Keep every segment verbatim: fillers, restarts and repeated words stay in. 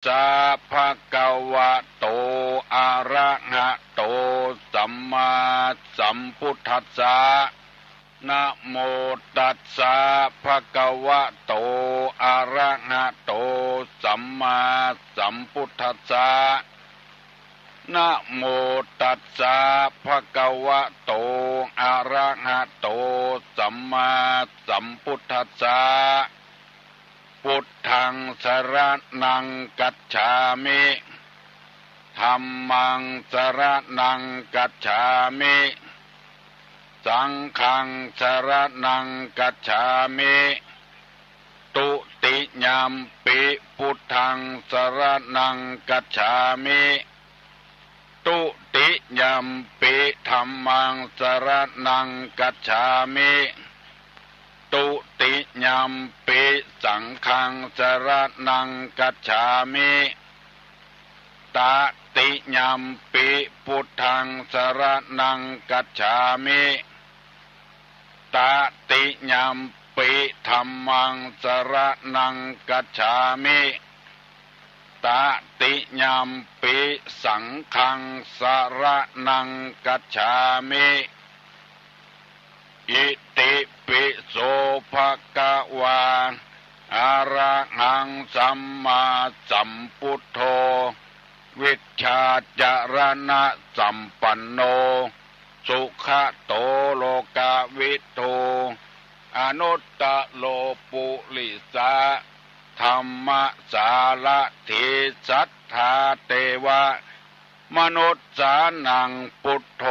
สะ ภะคะวะโต อะระหะโต สัมมาสัมพุทธัสสะ นะโมตัสสะ ภะคะวะโต อะระหะโต สัมมาสัมพุทธัสสะ นะโมตัสสะ ภะคะวะโต อะระหะโต สัมมาสัมพุทธัสสะ พุทธัง สะระณัง กัจฉามิ ธัมมัง สะระณัง กัจฉามิ สังฆัง สะระณัง กัจฉามิ ตุติยัมปิ พุทธัง สะระณัง กัจฉามิ ตุติยัมปิ ธัมมัง สะระณัง กัจฉามิ ตุติยัมปิ สังฆัง สะระณัง กัจฉามิ ตติยัมปิ พุทธัง สะระณัง กัจฉามิ ตติยัมปิ ธัมมัง สะระณัง กัจฉามิ ตติยัมปิ สังฆัง สะระณัง กัจฉามิ อิติปิโส ภะคะวา อะระหัง สัมมาสัมพุทโธ วิชชาจะระณะสัมปันโน สุขะโต โลกะวิทู อนุตตะโร ปุริสะ ธัมมะสารถี สัทธา เตวะ มนุสสานัง ปุทโธ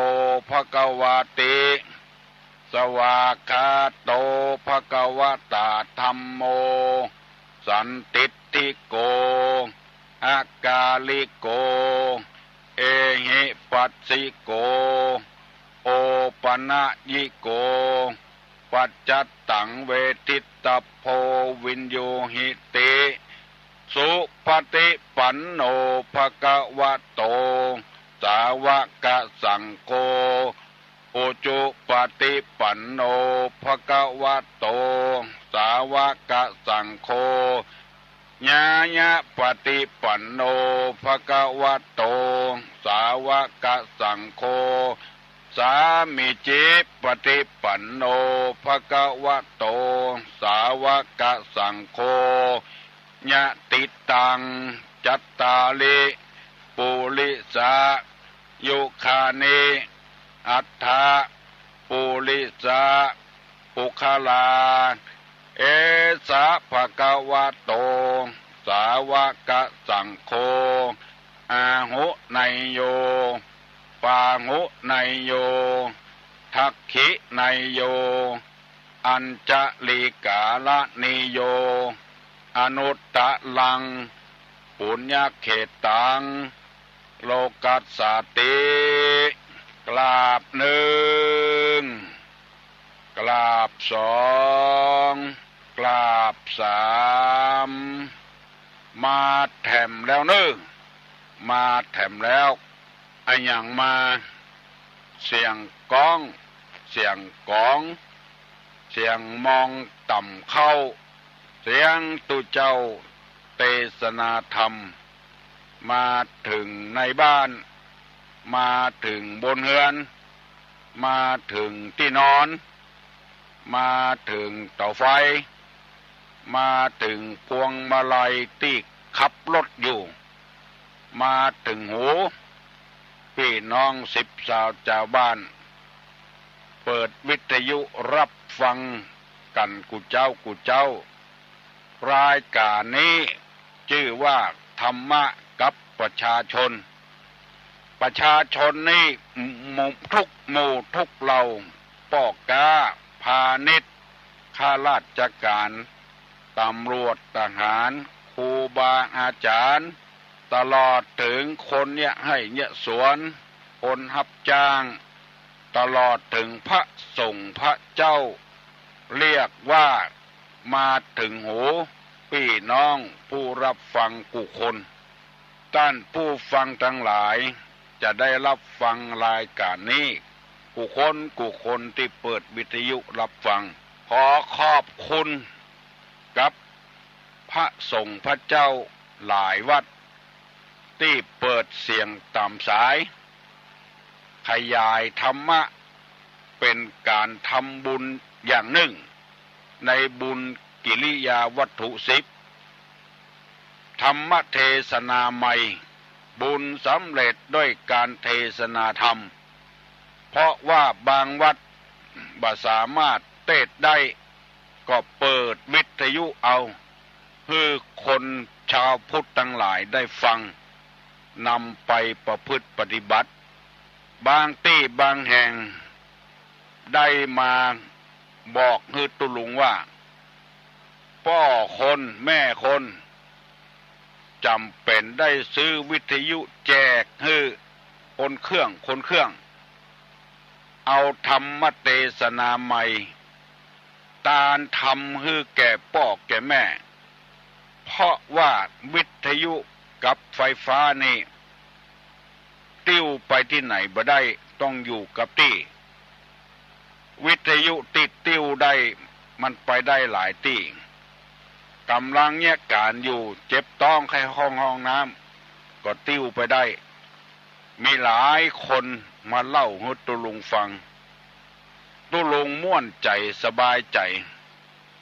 ภะคะวาติ สวากขาโต ภะคะวะตา ธัมโม สันทิฏฐิโก อะกาลิโก เอหิปัสสิโก โอปะนะยิโก ปัจจัตตัง เวทิตตะโพ วิญญูหิติ สุปะฏิปันโน ภะคะวะโต สาวะกะสังโฆ อุจุปะฏิปันโน ภะคะวะโต สาวะกะสังโฆ ญาญะปะฏิปันโน ภะคะวะโต สาวะกะสังโฆ สามีจิปะฏิปันโน ภะคะวะโต สาวะกะสังโฆ ยะติตัง จัตตาริ ปุริสา ยุคานิ อัตถะ ปุริสะ ปุคคลา เอสะ ภะคะวะโต สาวะกะสังโฆ อาหุเนยโย ปาหุเนยโย ทักขิเนยโย อัญชลีกาละนิโย อนุตตะรัง ปุญญเขตตัง โลกัสสาติ กราบนึ่ง กราบสอง กราบสาม มาแถมแล้วเน่อ มาแถมแล้ว อะหยังมา เสียงก้อง เสียงก๋อง เสียงมองต่ำเข้า เสียงตุ๊เจ้าเตสนาธรรม มาเถิงในบ้าน มาเถิงบนเฮือน มาเถิงตี้นอน มาเถิงเต๋าไฟ มาเถิงพวงมาลัยตี้ขับรถอยู่ มาเถิงหู ปี้น้องสิบสาวจาวบ้าน เปิดวิทยุฮับฟังกั๋นกู้เจ๊ากู้เจ๊า รายก๋านนี้จื้อว่าธรรมะกับประชาชน ประชาชนนี่หมู่ทุกหมู่ทุกเหล่า ป้อก๊า พาณิชย์ ข้าราชก๋าน ต๋ำรวจ ทหาร ครูบาอาจ๋ารย์ ตลอดเถิงคนเยียะไฮ่เยียะสวน คนฮับจ้าง ตลอดเถิงพระสงฆ์พระเจ้า เรียกว่ามาเถิงหูปี้น้องผู้ฮับฟังกู้คน ต้านผู้ฟังตังหลายจะได้ฮับฟังรายก๋านนี้ กู้คนกู้คนตี้เปิดวิทยุฮับฟัง ขอขอบคุณกับพระสงฆ์พระเจ้าหลายวัด ตี้เปิดเสียงต๋ามสาย ขยายธรรมะ เป๋นก๋านทำบุญอย่างนึ่ง ในบุญกิริยาวัตถุสิบ ธรรมเทศนาใหม่ บุญสำเร็จด้วยก๋านเทศนาธรรม เพราะว่าบางวัดบ่สามารถเตสน์ได้ ก็เปิดวิทยุเอา หื้อคนจาวพุทธตังหลายได้ฟัง นำไปประพฤติปฏิบัติ บางตี้บางแห่ง ได้มาบอกหื้อตุ๊ลุงว่า ป้อคนแม่คน จ๋ำเป๋นได้ซื้อวิทยุแจกหื้อคนเครื่องคนเครื่อง เอาธรรมเทศนาใหม่ ตานทำหื้อแก่ป้อแก่แม่ เพราะว่าวิทยุกับไฟฟ้านี่ ติ้วไปตี้ไหนบ่ได้ ต้องอยู่กับตี้ วิทยุตี้ติ้วได้ มันไปได้หลายตี้ ก๋ำลังเยียะก๋านอยู่ เจ็บต๊องใค่ห้อง ห้องน้ำ ก็ติ้วไปได้ มีหลายคนมาเล่าหื้อตุ๊ลุงฟัง ตุ๊ลุงม่วนใจ๋สบายใจ๋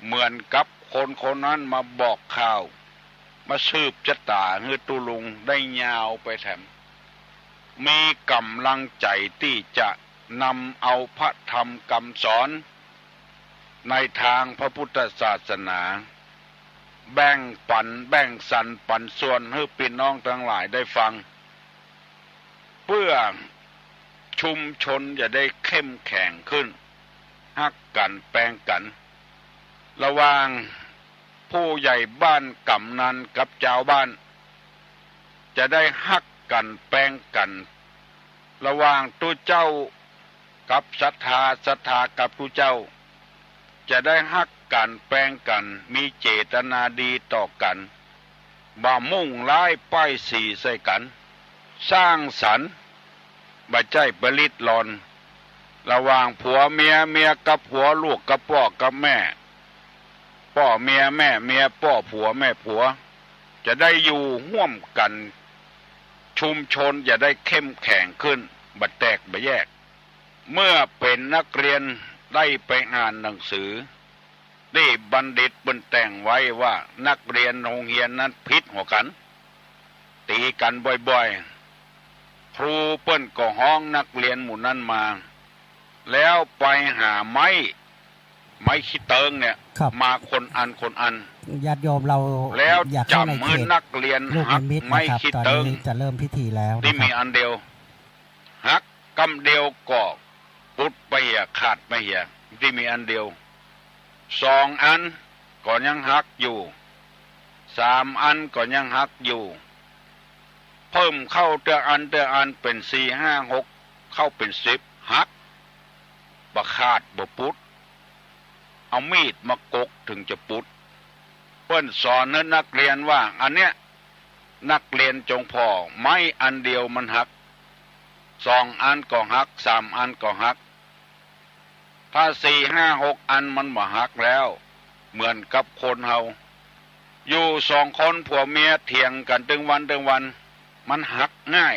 เหมือนกับคนคนนั้นมาบอกข่าว มาสืบจะต๋าหื้อตุ๊ลุงได้ยาวไปแถม มีก๋ำลังใจ๋ตี้จะนำเอาพระธรรมกำสอน ในตางพระพุทธศาสนา แบ่งปั๋นแบ่งสรรปั๋นส่วนหื้อปี้น้องตังหลายได้ฟัง เปื้อชุมชนจะได้เข้มแข็งขึ้น ฮักกั๋นแปงกั๋น ระหว่างผู้ใหญ่บ้านก๋ำนันกับจาวบ้าน จะได้ฮักกั๋นแปงกั๋น ระหว่างตุ๊เจ้ากับศรัทธา ศรัทธากับตุ๊เจ้า จะได้ฮักกั๋นแปงกั๋น มีเจตนาดีต่อกั๋น บ่มุ่งร้ายป้ายสีใส่กั๋น สร้างสรรค์ บ่ใจ้ไปริดรอน ระหว่างผัวเมีย เมียกับผัว ลูกกับป้อกับแม่ ป้อเมียแม่เมีย ป้อผัวแม่ผัว จะได้อยู่ฮ่วมกั๋น ชุมชนจะได้เข้มแข็งขึ้น บ่แตกบ่แยก เมื่อเป๋นนักเรียนได้ไปอ่านหนังสือ ตี้บัณฑิตเปิ้นแต่งไว้ว่านักเรียนโฮงเฮียนนั้นผิดหัวกั๋น ตี๋กั๋นบ่อยๆ ครูเปิ้นก็ฮ้องนักเรียนหมู่นั้นมา แล้วไปหาไม้ ไม้ขี้เติงเนี่ย ครับ มาคนอันคนอัน ญาติโยมเรา แล้ว อยากให้ในเขต จ๋ำหื้อนักเรียน ลูกนิมิต หักไม้ นะครับ ขี้เติง ตอนนี้จะเริ่มพิธีแล้วนะครับ ตี้มีอันเดียว หักกำเดียวก็ปุดไปเหีย ขาดไปเหีย ตี้มีอันเดียว สองอันก็ยังหักอยู่ สามอันก็ยังหักอยู่ เพิ่มเข้าเตื้ออันเตื้ออันเป๋นสี่ห้าหก เข้าเป๋นสิบ หัก บ่ขาดบ่ปุด เอามีดมากกถึงจะปุด เปิ้นสอนหื้อนักเรียนว่า อันเนี้ย นักเรียนจงผ่อ ไม้อันเดียวมันหัก สองอันก็หัก สามอันก็หัก ถ้าสี่ห้าหกอันมันบ่หักแล้ว เหมือนกับคนเฮา อยู่สองคนผัวเมียเถียงกั๋นตึงวันตึงวัน มันหักง่าย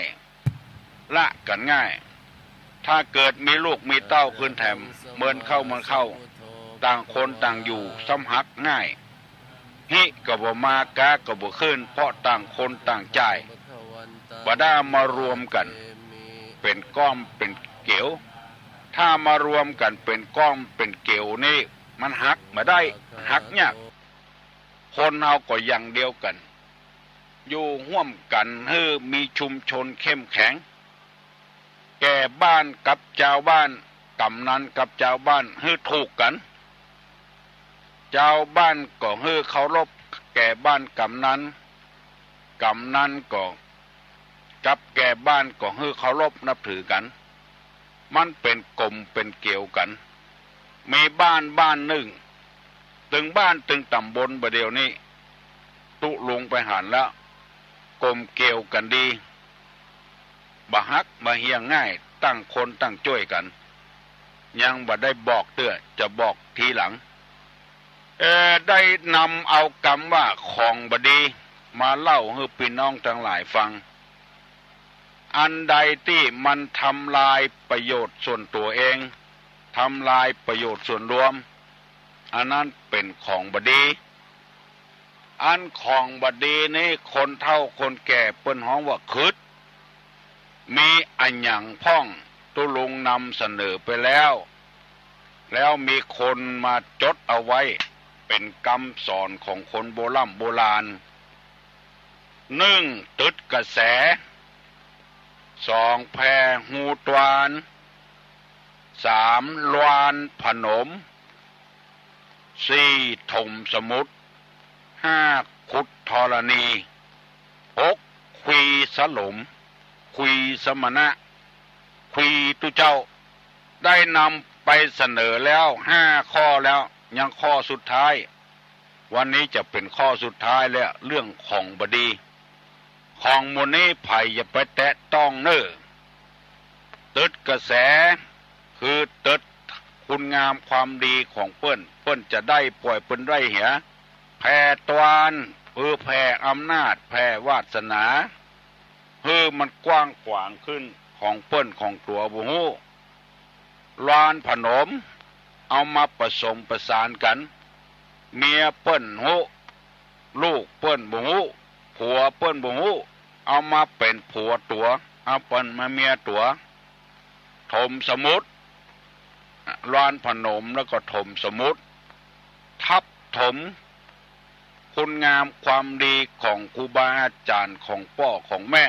ละกั๋นง่าย ถ้าเกิดมีลูกมีเต้าขึ้นแถม เมินเข้าเมินเข้า ต่างคนต่างอยู่ ซ้ำหักง่าย ฮิก็บ่มา ก๊าก็บ่ขึ้น เพราะต่างคนต่างจ่าย บ่ได้มารวมกั๋นเป๋นก้อมเป๋นเก๋ว ถ้ามารวมกั๋นเป๋นก้อมเป๋นเก๋วนี่ มันหักบ่ได้ หักยาก คนเฮาก็อย่างเดียวกั๋น อยู่ฮ่วมกั๋นหื้อมีชุมชนเข้มแข็ง แก่บ้านกับจาวบ้าน กำนันกับจาวบ้านหื้อถูกกั๋น จาวบ้านก็หื้อเคารพแก่บ้านกำนัน กำนันก็กับแก่บ้านก็หื้อเคารพนับถือกั๋น มันเป๋นก๋มเป๋นเก๋วกั๋น มีบ้านบ้านนึ่ง ตึงบ้านตึงต๋ำบลบ่าเดี่ยวนี้ ตุ๊ลุงไปหันแล้ว ก๋มเก๋วกั๋นดี บ่หักบ่เหี่ยงง่าย ต่างคนต่างจ้วยกั๋น ยังบ่ได้บอกเตื้อ จะบอกทีหลัง เอ่อ ได้นำเอากำว่าของบ่ดีมาเล่าหื้อปี้น้องตังหลายฟัง อันใดตี้มันทำลายประโยชน์ส่วนตั๋วเอง ทำลายประโยชน์ส่วนรวม อันนั้นเป๋นของบ่ดี อันของบ่ดีนี้คนเฒ่าคนแก่เปิ้นฮ้องว่าขึด มีอะหยังพ่อง ตุ๊ลุงนำเสนอไปแล้ว แล้วมีคนมาจดเอาไว้ เป๋นกำสอนของคนโบร่ำโบราณ นึ่ง ตึดกระแส สอง แผ่ฮูตวาน สาม ลวานผนม สี่ ถมสมุทร ห้า ขุดธรณี หก คุยสลม คุยสมณะ คุยตุ๊เจ้า ได้นำไปเสนอแล้วห้าข้อแล้ว ยังข้อสุดท้าย วันนี้จะเป๋นข้อสุดท้ายแล้ว เรื่องของบ่ดี ของหมู่นี้ใผอย่าไปแตะต้องเน่อ ตึดกระแส คือตึดคุณงามความดีของเปิ้น เปิ้นจะได้ป่อยเปิ้นได้เหีย แผ่ตวาน คือแผ่อำนาจ แผ่วาสนา หื้อมันกว้างขวางขึ้น ของเปิ้นของตั๋วบ่ฮู้ ลวานผนม เอามาผสมประสานกั๋น เมียเปิ้นฮู้ ลูกเปิ้นบ่ฮู้ ผัวเปิ้นบ่ฮู้ เอามาเป๋นผัวตั๋ว เอาเป๋นมาเมียตั๋ว ถมสมุทร ลวานผนมแล้วก็ถมสมุทร ทับถมคุณงามความดีของครูบาอาจ๋ารย์ของป้อของแม่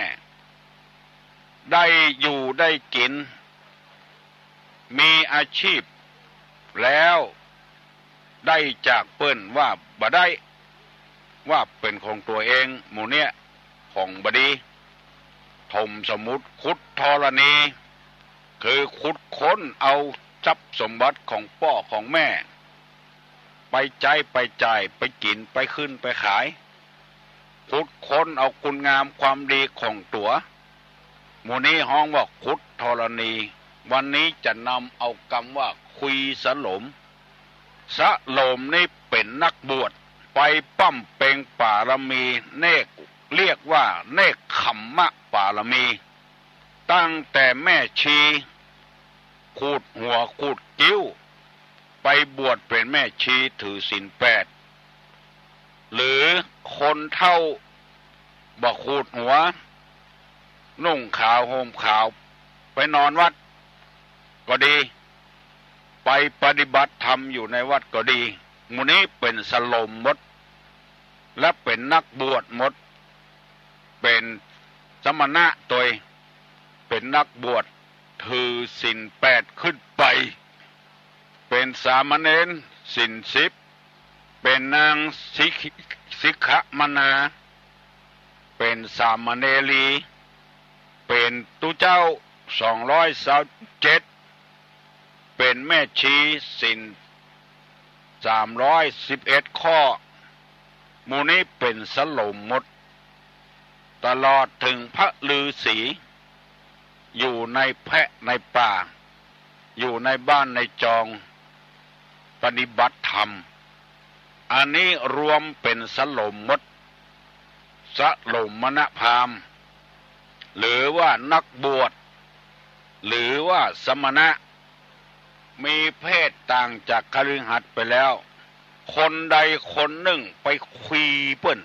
ได้อยู่ได้กิ๋น มีอาชีพแล้ว ได้จากเปิ้นว่าบ่ได้ ว่าเป๋นของตั๋วเอง หมู่เนี้ยของบ่ดี ถมสมุทร ขุดธรณี คือขุดค้นเอาทรัพย์สมบัติของป้อของแม่ ไปใจ๊ไปจ่าย ไปกิ๋น ไปขึ้นไปขาย ขุดค้นเอาคุณงามความดีของตั๋ว หมู่นี้ฮ้องว่าขุดธรณี วันนี้จะนำเอากำว่าคุยสลม สลมนี่เป๋นนักบวช ไปบำเพ็งปารมี เนก เรียกว่าเนกขัมมะปารมี ตั้งแต่แม่ชี ขูดหัวขูดคิ้ว ไปบวชเป๋นแม่ชีถือศีลแปด หรือคนเฒ่าบ่ขูดหัว นุ่งขาวห่มขาว ไปนอนวัดก็ดี ไปปฏิบัติธรรมอยู่ในวัดก็ดี หมู่นี้เป๋นสลมหมด และเป๋นนักบวชหมด เป๋นสมณะตวย เป๋นนักบวชถือศีลแปดขึ้นไป เป๋นสามเณรศีลสิบ เป๋นนางสิก สิกขมนา เป๋นสามเณรี เป๋นตุ๊เจ้า สองร้อยซาวเจ็ด เป๋นแม่ชีศีล สามร้อยสิบเอ็ดข้อ หมู่นี้เป๋นสลมหมด ตลอดเถิงพระฤๅษี อยู่ในแพะในป่า อยู่ในบ้านในจอง ปฏิบัติธรรม อันนี้รวมเป๋นสลมหมด สลมมณพราหมณ์ หรือว่านักบวช หรือว่าสมณะ มีเพศต่างจากคฤหัสถ์ไปแล้ว คนใดคนนึ่งไปคุยเปิ้น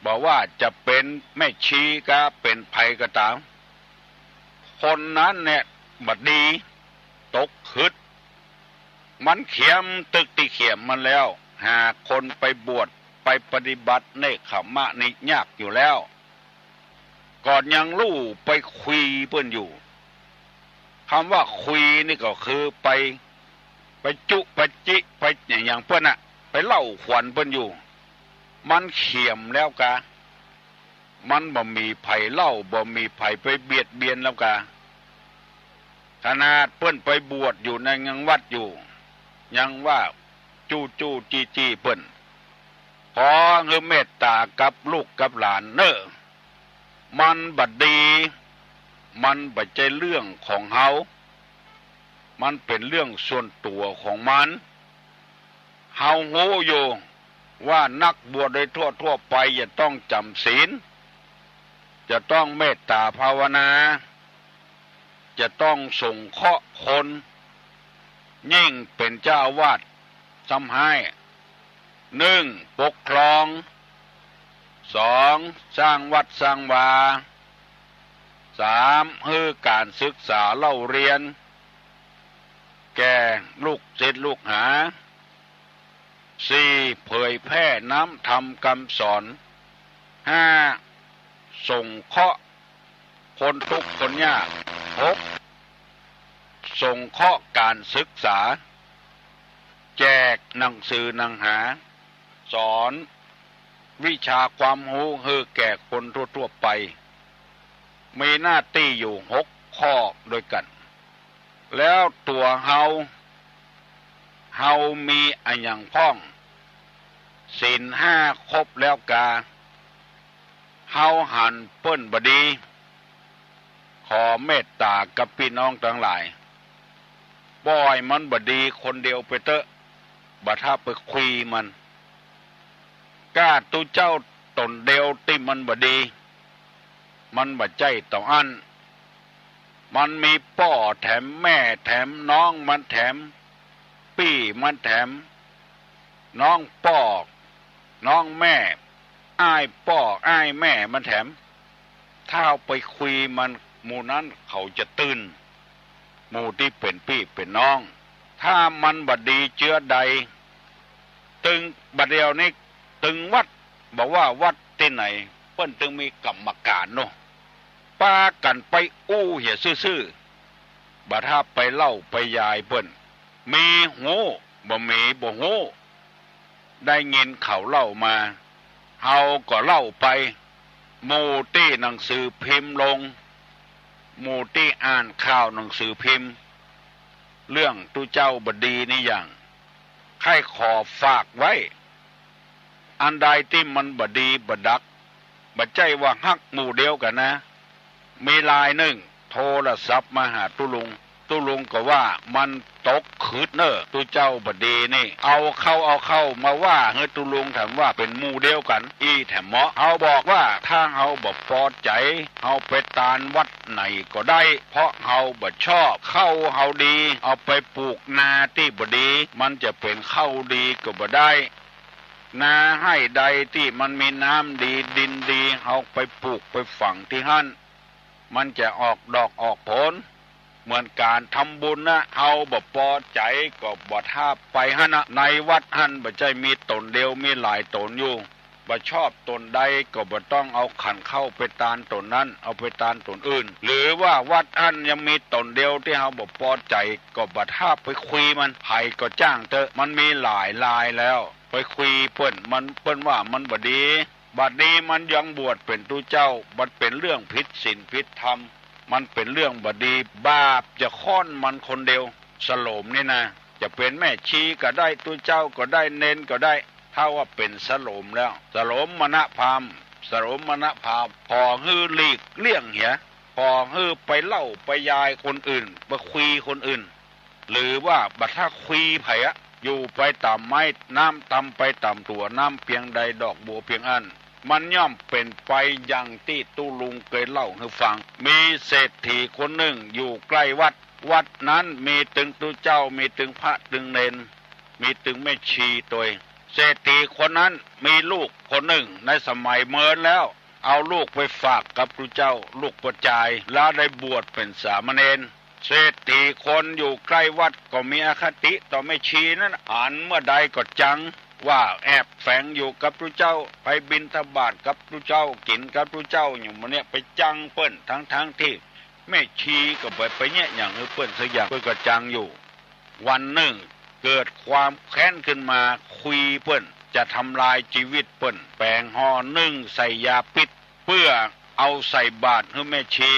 บ่ว่าจะเป๋นแม่ชีกา เป๋นใผก็ต๋าม คนนั้นเนี่ยบ่ดี ตกขึด มันเขียมตึกตี้เขียมมันแล้ว หาคนไปบวชไปปฏิบัติเนกขัมมะนี่ยากอยู่แล้ว ก่อนยังลู่ไปคุยเปิ้นอยู่ กำว่าคุยนี่ก็คือไป ไปจุไปจิ ไปอะหยังเปิ้นน่ะ ไปเล่าขวัญเปิ้นอยู่ มันเขียมแล้วกา มันบ่มีใผเล่า บ่มีใผไปเบียดเบียนแล้วกา ขนาดเปิ้นไปบวชอยู่ในยังวัดอยู่ ยังว่าจู้จู้จี้จี้เปิ้น ขอหื้อเมตต๋ากับลูกกับหลานเน่อ มันบ่ดี มันบ่ใจ้เรื่องของเฮา มันเป๋นเรื่องส่วนตั๋วของมัน เฮาฮู้อยู่ว่านักบวชโดยทั่วๆ ไปจะต้องจ๋ำศีล จะต้องเมตต๋าภาวนา จะต้องสงเคราะห์คน ยิ่งเป๋นเจ้าอาวาสซ้ำฮ้าย นึ่ง ปกครอง สอง สร้างวัดสร้างวา สาม หื้อก๋านศึกษาเล่าเรียน แก่ลูกศิษย์ลูกหา สี่ เผยแพร่น้ำธรรมกำสอน ห้า สงเคราะห์คนทุกข์คนยาก หก สงเคราะห์ก๋านศึกษา แจกหนังสือหนังหา สอนวิชาความฮู้หื้อแก่คนทั่วๆ ไป มีหน้าตี้อยู่หกข้อด้วยกั๋น แล้วตั๋วเฮา เฮามีอะหยังพ่อง ศีลห้าครบแล้วกา เฮาหันเปิ้นบ่ดี ขอเมตต๋ากับปี้น้องตังหลาย ป่อยมันบ่ดีคนเดียวไปเต๊อะ บ่ถ้าไปคุยมัน ก้าตุ๊เจ้าต๋นเดียวตี้มันบ่ดี มันบ่ใจ้เต้าอั้น มันมีป้อแถมแม่แถมน้องมันแถม ปี้มันแถม น้องป้อ น้องแม่ อ้ายป้อ อ้ายแม่มันแถม ถ้าเฮาไปคุยมัน หมู่นั้นเขาจะตื่น หมู่ตี้เป๋นปี้เป๋นน้อง ถ้ามันบ่ดีเจื้อใด ตึงบ่าเดี่ยวนี้ ตึงวัด บ่ว่าวัดตี้ไหน เปิ้นตึงมีกรรมการเนาะ ปากั๋นไปอู้เหียซื่อๆ บ่ถ้าไปเล่าไปยายเปิ้น มีฮู้ บ่มีบ่ฮู้ ได้ยินเขาเล่ามา เฮาก็เล่าไป หมู่ตี้หนังสือพิมพ์ลง หมู่ตี้อ่านข่าวหนังสือพิมพ์ เรื่องตุ๊เจ้าบ่ดีนี่อย่าง ใค่ขอฝากไว้ อันใดตี้มันบ่ดีบ่ดัก บ่ใจ้ว่าฮักหมู่เดียวกั๋นนะ มีลายนึ่งโทรศัพท์มาหาตุ๊ลุง ตุ๊ลุงก็ว่ามันตกขึดเน่อ ตุ๊เจ้าบ่ดีนี่ เอาเข้าเอาเข้ามาว่าหื้อตุ๊ลุงแถมว่าเป๋นหมู่เดียวกั๋น อี้แถมเหมาะ เฮาบอกว่าถ้าเฮาบ่ปอใจ๋ เฮาไปตานวัดไหนก็ได้ เพราะเฮาบ่ชอบ ข้าวเฮาดี เอาไปปลูกนาตี้บ่ดี มันจะเป๋นข้าวดีก็บ่ได้ นาไฮ่ใดตี้มันมีน้ำดีดินดี เฮาไปปลูกไปฝังตี้หั้น มันจะออกดอกออกผล เหมือนก๋านทำบุญนะ เฮาบ่ปอใจ๋ก็บ่ถ้าไปหั้นนะ ในวัดหั้นบ่ใจ้มีต๋นเดียว มีหลายต๋นอยู่ บ่ชอบต๋นใดก็บ่ต้องเอาขันข้าวไปตานต๋นนั้น เอาไปตานต๋นอื่น หรือว่าวัดหั้นยังมีต๋นเดียวตี้เฮาบ่ปอใจ๋ก็บ่ถ้าไปคุยมัน ใผก็จ้างเต๊อะ มันมีหลายลายแล้ว ไปคุยเปิ้น มัน เปิ้นว่ามันบ่ดี บัดนี้มันยังบวชเป๋นตุ๊เจ้า มันเป๋นเรื่องผิดศีลผิดธรรม มันเป๋นเรื่องบ่ดี บาปจะค้อนมันคนเดียว สโลมนี่นะ จะเป๋นแม่ชีก็ได้ ตุ๊เจ้าก็ได้ เณรก็ได้ ถ้าว่าเป๋นสโลมแล้ว สโลมมณพราหมณ์ สโลมมณพราหมณ์ ขอหื้อหลีกเลี่ยงเหีย ขอหื้อไปเล่าไปยายคนอื่น ไปคุยคนอื่น หรือว่าบ่ถ้าคุยใผอะ อยู่ไปต๋ามไม้น้ำต๋ามไปต๋ามตั๋ว น้ำเปียงใดดอกบัวเปียงอั้น มันย่อมเป๋นไปอย่างตี้ตุ๊ลุงเกยเล่าหื้อฟัง มีเศรษฐีคนนึ่งอยู่ใก้วัด วัดนั้นมีตึงตุ๊เจ้า มีตึงพระตึงเณร มีตึงแม่ชีตวย เศรษฐีคนนั้นมีลูกคนนึ่ง ในสมัยเมินแล้ว เอาลูกไปฝากกับตุ๊เจ้า ลูกป้อจาย แล้วได้บวชเป๋นสามเณร เศรษฐีคนอยู่ใก้วัดก็มีอคติต่อแม่ชีนั้น หันเมื่อใดก็จัง ว่าแอบแฝงอยู่กับตุ๊เจ้า ไปบิณฑบาตกับตุ๊เจ้า กิ๋นกับตุ๊เจ้าอยู่หมู่เนี้ย ไปจังเปิ้น ทั้งๆ ตี้แม่ชีก็บ่ไปเยียะหยังหื้อเปิ้นสักอย่าง เปิ้นก็จังอยู่ วันนึ่งเกิดความแค้นขึ้นมา คุยเปิ้น จะทำลายจีวิตเปิ้น แป๋งห่อนึ่งใส่ยาพิษ เปื้อเอาใส่บาตรหื้อแม่ชี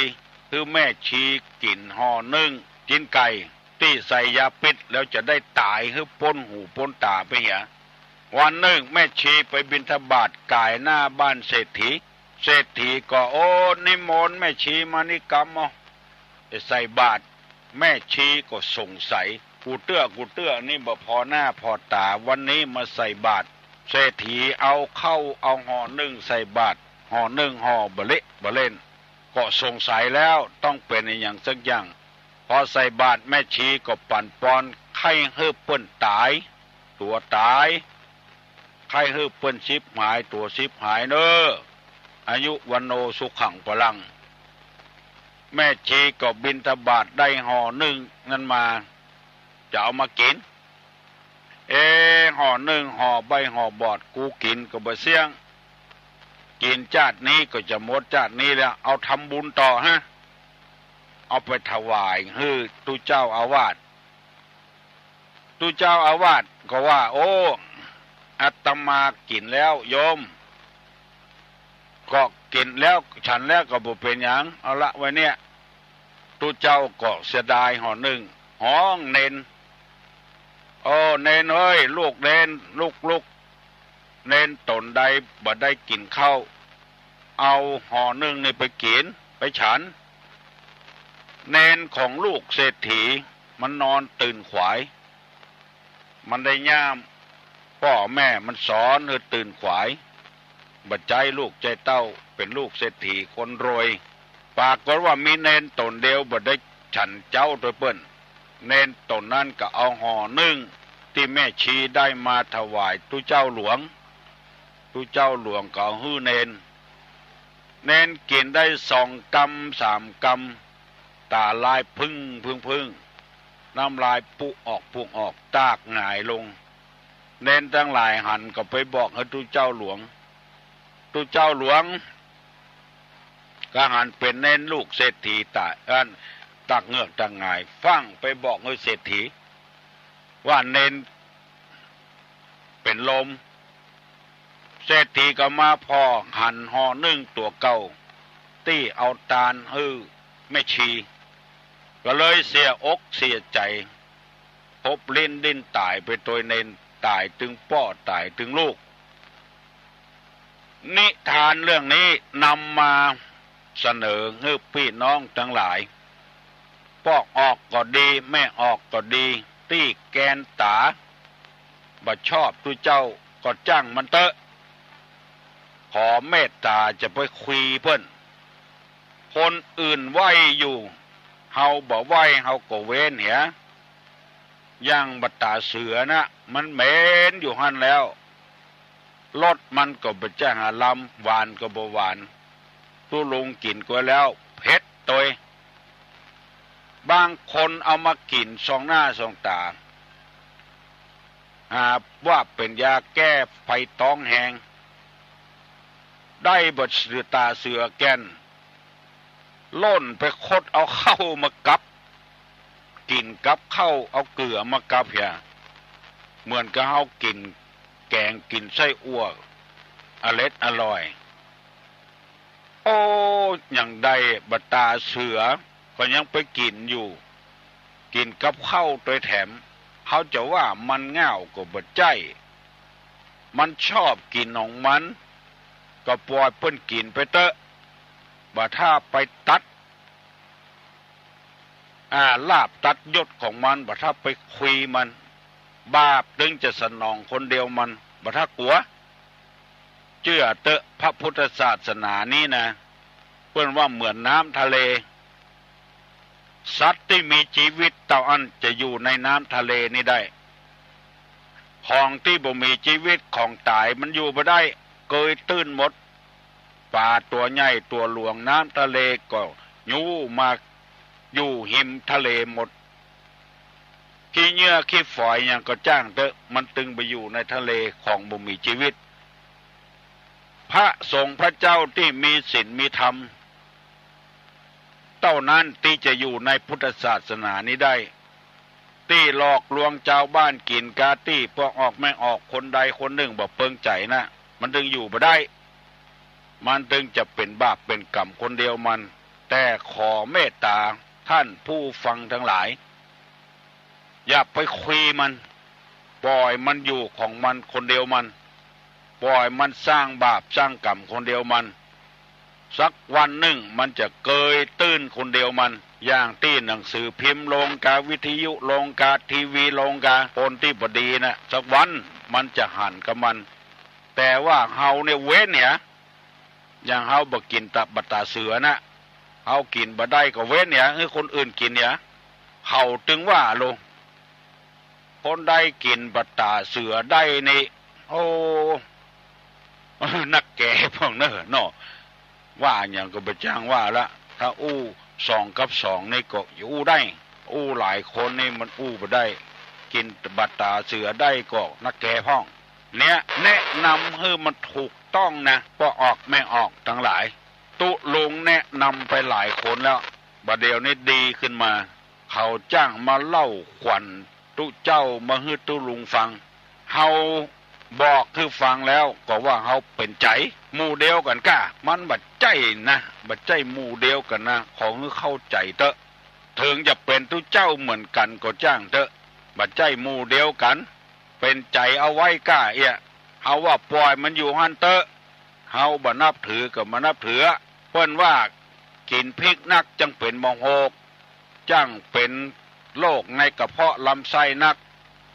หื้อแม่ชีกิ๋นห่อนึ่ง ตี๋นไก่ ตี้ใส่ยาพิษ แล้วจะได้ต๋ายหื้อป๊นหูป๊นต๋าไปเหีย วันนึ่งแม่ชีไปบิณฑบาตก๋ายหน้าบ้านเศรษฐี เศรษฐีก็ โอ้ นิมนต์แม่ชีมานี่กำเอา ไปใส่บาตร แม่ชีก็สงสัย กูเตื้อ กูเตื้อนี่บ่ผ่อหน้าผ่อต๋า วันนี้มาใส่บาตร เศรษฐีเอาข้าวเอาห่อนึ่งใส่บาตร ห่อนึ่งห่อบ่เละบ่เล่น ก็สงสัยแล้วต้องเป๋นอะหยังสักอย่าง พอใส่บาตรแม่ชีก็ปั่นป่วน ใค่หื้อเปิ้นต๋าย ตั๋วต๋าย ใค่หื้อเปิ้นฉิบหาย ตั๋วฉิบหายเน่อ อายุ วัณโณ สุขัง พลัง แม่ชีก็บิณฑบาตได้ห่อนึ่งนั้นมา จะเอามากิ๋น เอ ห่อนึ่งห่อใบ้ห่อบอด กูกิ๋นก็บ่เสี้ยง กิ๋นจาตินี้ก็จะหมดจาตินี้แล้ว เอาทำบุญต่อฮะ เอาไปถวายหื้อตุ๊เจ้าอาวาส ตุ๊เจ้าอาวาสก็ว่า โอ้ อาตมากิ๋นแล้วโยม ก็กิ๋นแล้วฉันแล้วก็บ่เป๋นหยัง เอาละไว้เนี่ย ตุ๊เจ้าก็เสียดายห่อนึ่ง ฮ้องเณร โอ้ เณรเอ้ย ลูกเณร ลุกๆ เณรต๋นใดบ่ได้กิ๋นข้าว เอาห่อนึ่งนี่ไปกิ๋น ไปฉัน เณรของลูกเศรษฐี มันนอนตื่นขวาย มันได้ย่าม ป้อแม่มันสอนหื้อตื่นขวาย บ่ใจ้ลูกใจ้เต้า เป๋นลูกเศรษฐีคนรวย ปรากฏว่ามีเณรต๋นเดียวบ่ได้ฉันเจ๊าตวยเปิ้น เณรต๋นนั้นก็เอาห่อนึ่งตี้แม่ชีได้มาถวายตุ๊เจ้าหลวง ตุ๊เจ้าหลวงก็เอาหื้อเณร เณรกิ๋นได้สองกำสามกำ ต๋าลายผึ้งผึ้งผึ้ง น้ำลายปุออกปุออก ตากหงายลง เณรตังหลายหันก็ไปบอกหื้อตุ๊เจ้าหลวง ตุ๊เจ้าหลวง ก็หันเป๋นเณรลูกเศรษฐีต๋าย อัน ตากเงือกตากหงาย ฟั่งไปบอกหื้อเศรษฐี ว่าเณรเป๋นลม เศรษฐีก็มาผ่อหันห่อนึ่งตั๋วเก่า ตี้เอาตานหื้อแม่ชี ก็เลยเสียอกเสียใจ๋ พบลิ้นดิ้นต๋ายไปตวยเณร ต๋ายตึงป้อต๋ายตึงลูก นิทานเรื่องนี้นำมาเสนอหื้อปี้น้องตังหลาย ป้อออกก็ดี แม่ออกก็ดี ตี้แกนต๋าบ่ชอบตุ๊เจ้าก็จ้างมันเต๊อะ ขอเมตต๋าจะไปคุยเปิ้น คนอื่นไหว้อยู่ เฮาบ่ไหว้ เฮาก็เว้นเหีย อย่างบ่าต๋าเสือนะ มันเหม็นอยู่หั้นแล้ว รสมันก็บ่ใจ้หาลำ หวานก็บ่หวาน ตุ๊ลุงกิ๋นก็แล้ว เผ็ดตวย บางคนเอามากิ๋นส่องหน้าส่องต๋า หาว่าเป๋นยาแก้ไฟต๊องแฮง ได้บ่าต๋าเสือแก่น ล่นไปคดเอาข้าวมากับ กิ๋นกับข้าว เอาเกลือมากับเหีย เหมือนกับเฮากิ๋นแก๋งกิ๋นไส้อั่ว อร็ดอร่อย โอ้ ยังได้ บ่าต๋าเสือก็ยังไปกิ๋นอยู่ กิ๋นกับข้าวตวยแถม เฮาจะว่ามันง่าวก็บ่ใจ้ มันชอบกิ๋นของมัน ก็ปล่อยเปิ้นกิ๋นไปเต๊อะ บ่าถ้าไปตัด อ่า ลาภตัดยศของมัน บ่าถ้าไปคุยมัน บาปตึงจะสนองคนเดียวมัน บ่าถ้ากั๋ว เจื้อเต๊อะ พระพุทธศาสนานี้นะ เปิ้นว่าเหมือนน้ำทะเล สัตว์ตี้มีจีวิตเต้าอั้นจะอยู่ในน้ำทะเลนี้ได้ ของตี้บ่มีจีวิต ของต๋ายมันอยู่บ่ได้ เกยตื้นหมด ป๋าตั๋วใหญ่ตั๋วหลวง น้ำทะเลก็ยู้มาอยู่ฮิมทะเลหมด ขี้เหยื่อขี้ฝอยหยังก็จ้างเต๊อะ มันตึงไปอยู่ในทะเลของบ่มีจีวิต พระสงฆ์พระเจ้าตี้มีศีลมีธรรม เต้านั้นตี้จะอยู่ในพุทธศาสนานี้ได้ ตี้หลอกลวงจาวบ้านกิ๋นกาตี้ป้อออกแม่ออกคนใดคนนึ่งบ่เปิงใจ๋นะ มันตึงอยู่บ่ได้ มันตึงจะเป๋นบาปเป๋นกรรมคนเดียวมัน แต่ขอเมตต๋าท่านผู้ฟังตังหลาย อย่าไปคุยมัน ปล่อยมันอยู่ของมันคนเดียวมัน ปล่อยมันสร้างบาปสร้างกรรมคนเดียวมัน สักวันนึ่งมันจะเกยตื้นคนเดียวมัน อย่างตี้หนังสือพิมพ์ลงกา วิทยุลงกา ทีวีลงกา คนตี้บ่ดีนะ สักวันมันจะหันกับมัน แต่ว่าเฮาเนี่ยเว้นเหีย อย่างเฮาบ่กิ๋นตะ บ่าต๋าเสือนะ เฮากิ๋นบ่ได้ก็เว้นเหีย หื้อคนอื่นกิ๋นเหีย เขาตึงว่าโล คนใดกิ๋นบ่าต๋าเสือได้นี่ โอ้ นักแก่พ่องเน่อเนาะ ว่าหยังก็บ่จ้างว่าละ ถ้าอู้สองกับสองนี่ก็อู้ได้ อู้หลายคนนี่มันอู้บ่ได้ กิ๋นบ่าต๋าเสือได้ก็นักแก่พ่อง เนี่ย แนะนำหื้อมันถูกต้องนะ ป้อออกแม่ออกตังหลาย ตุ๊ลุงแนะนำไปหลายคนแล้ว บ่าเดี่ยวนี้ดีขึ้นมา เขาจ้างมาเล่าขวัญตุ๊เจ้ามาหื้อตุ๊ลุงฟัง เฮาบอกหื้อฟังแล้วก็ว่าเฮาเป๋นใจ๋ หมู่เดียวกั๋นก้า มันบ่ใจ้นะ บ่ใจ้หมู่เดียวกั๋นนะ ขอหื้อเข้าใจ๋เต๊อะ เถิงจะเป๋นตุ๊เจ้าเหมือนกั๋นก็จ้างเต๊อะ บ่ใจ้หมู่เดียวกั๋น เป๋นใจ๋เอาไว้ก้าเอี้ย เฮาว่าป่อยมันอยู่หั้นเต๊อะ เฮาบ่นับถือก็บ่นับถือ เปิ้นว่ากิ๋นพริกนักจั้งเป๋นมะโฮก จั้งเป๋นโรคในกระเพาะลำไส้นัก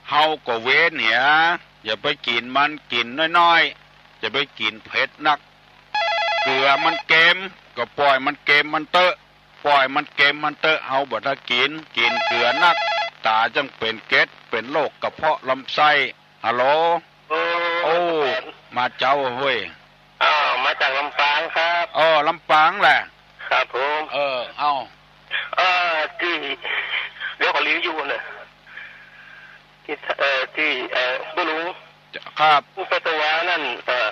เฮาก็เว้นเหีย อย่าไปกิ๋นมัน กิ๋นน้อยๆ อย่าไปกิ๋นเผ็ดนัก เกลือมันเกม ก็ป่อยมันเกมมันเต๊อะ ป่อยมันเกมมันเต๊อะ เฮาบ่ถ้ากิ๋น กิ๋นเกลือนัก ต๋าจั้งเป๋นเกล็ด เป๋นโรคกระเพาะลำไส้ ฮัลโหล โอ้ โอ้ มาเจ๊าเฮ้ย อ้าว มาจากลำปางครับ เออ ลำปางแหละ ครับผม เออ เอา เอ่อ ตี้ เดี๋ยวขอรีวิวหน่อย ตี้ เอ่อ ตี้ เอ่อ ตุ๊ลุง ครับ ผู้ไปตะวานั่น เอ่อ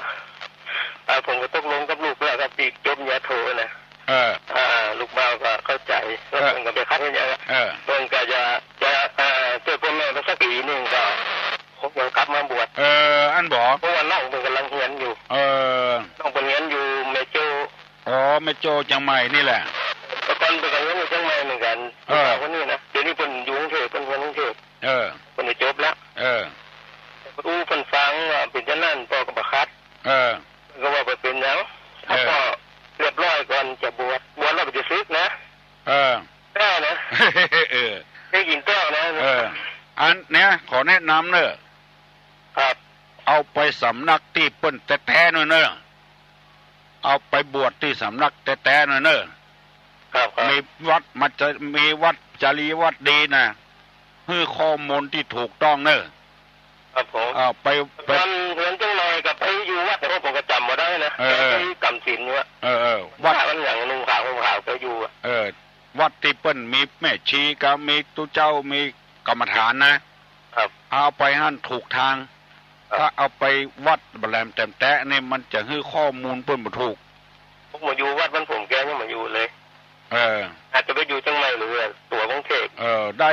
เอ่อ ผมก็ตกลงกับลูกแล้วครับ ตี้จบปริญญาโทนะ เออ อ่า ลูกบ่าวก็เข้าใจ๋ แล้ว เออ ผมก็ไปคัดเฮ็ดหยังอะ เออ เปิ้นก็จะ จะ เอ่อ จ้วยป้อแม่ไปสักปี๋นึ่งก็ ผมก็กลับมาบวช เออ อั้นบ่ เพราะว่าน้องเปิ้นก่ำลังเฮียนอยู่ เออ น้องเปิ้นเฮียนอยู่แม่โจ้ อ๋อ แม่โจ้เจียงใหม่นี่แหละ แต่ก่อนเปิ้นก่ำเฮียนอยู่เจียงใหม่เหมือนกั๋น เออ ผู้สาวคนนี้นะ เดี๋ยวนี้เปิ้นอยู่กรุงเทพฯ เปิ้นเฮียนกรุงเทพฯ เออ เปิ้นได้จบแล้ว เออ เปิ้นอู้เปิ้นฟังว่าเป๋นจานั้น ป้อก็บ่ขัด เออ เปิ้นก็ว่าบ่เป๋นหยัง ถ้า เออ ป้อเรียบร้อยก่อนจะบวช บวชแล้วบ่จะสึกนะ เออ แน่นะ เออ ได้ยินแต๊นะ เออ อันเนี้ยขอแนะนำเน่อ ครับ เอาไปสำนักตี้เปิ้นแต๊ๆ หน่อยเน่อ เอาไปบวชตี้สำนักแต๊ๆ หน่อยเน่อ ครับ ครับ มีวัดมาจะ มีวัดจริยวัตรดีนะ หื้อข้อมูลตี้ถูกต้องเน่อ ครับผม อ่า ไป ไป ต๋อนเฮียนเจียงใหม่ก็ไปอยู่วัด แต่ว่าผมก็จ๋ำบ่ได้นะ เออ ไปกำศีลอยู่อะ เออ เออ วัด พระมันหยังนุ่งขาวห่มขาวก็อยู่อะ เออ วัดตี้เปิ้นมีแม่ชีก็มีตุ๊เจ้ามีกรรมฐานนะ ครับ เอาไปหั้นถูกตาง ครับ ถ้าเอาไปวัดบ่าแหลมแต๊ๆ นี่มันจะหื้อข้อมูลเปิ้นบ่ถูก ผมมาอยู่วัดบ้านผมแกยังมาอยู่เลย เออ อาจจะไปอยู่เจียงใหม่หรือตั๋วกรุงเทพฯ เออ ได้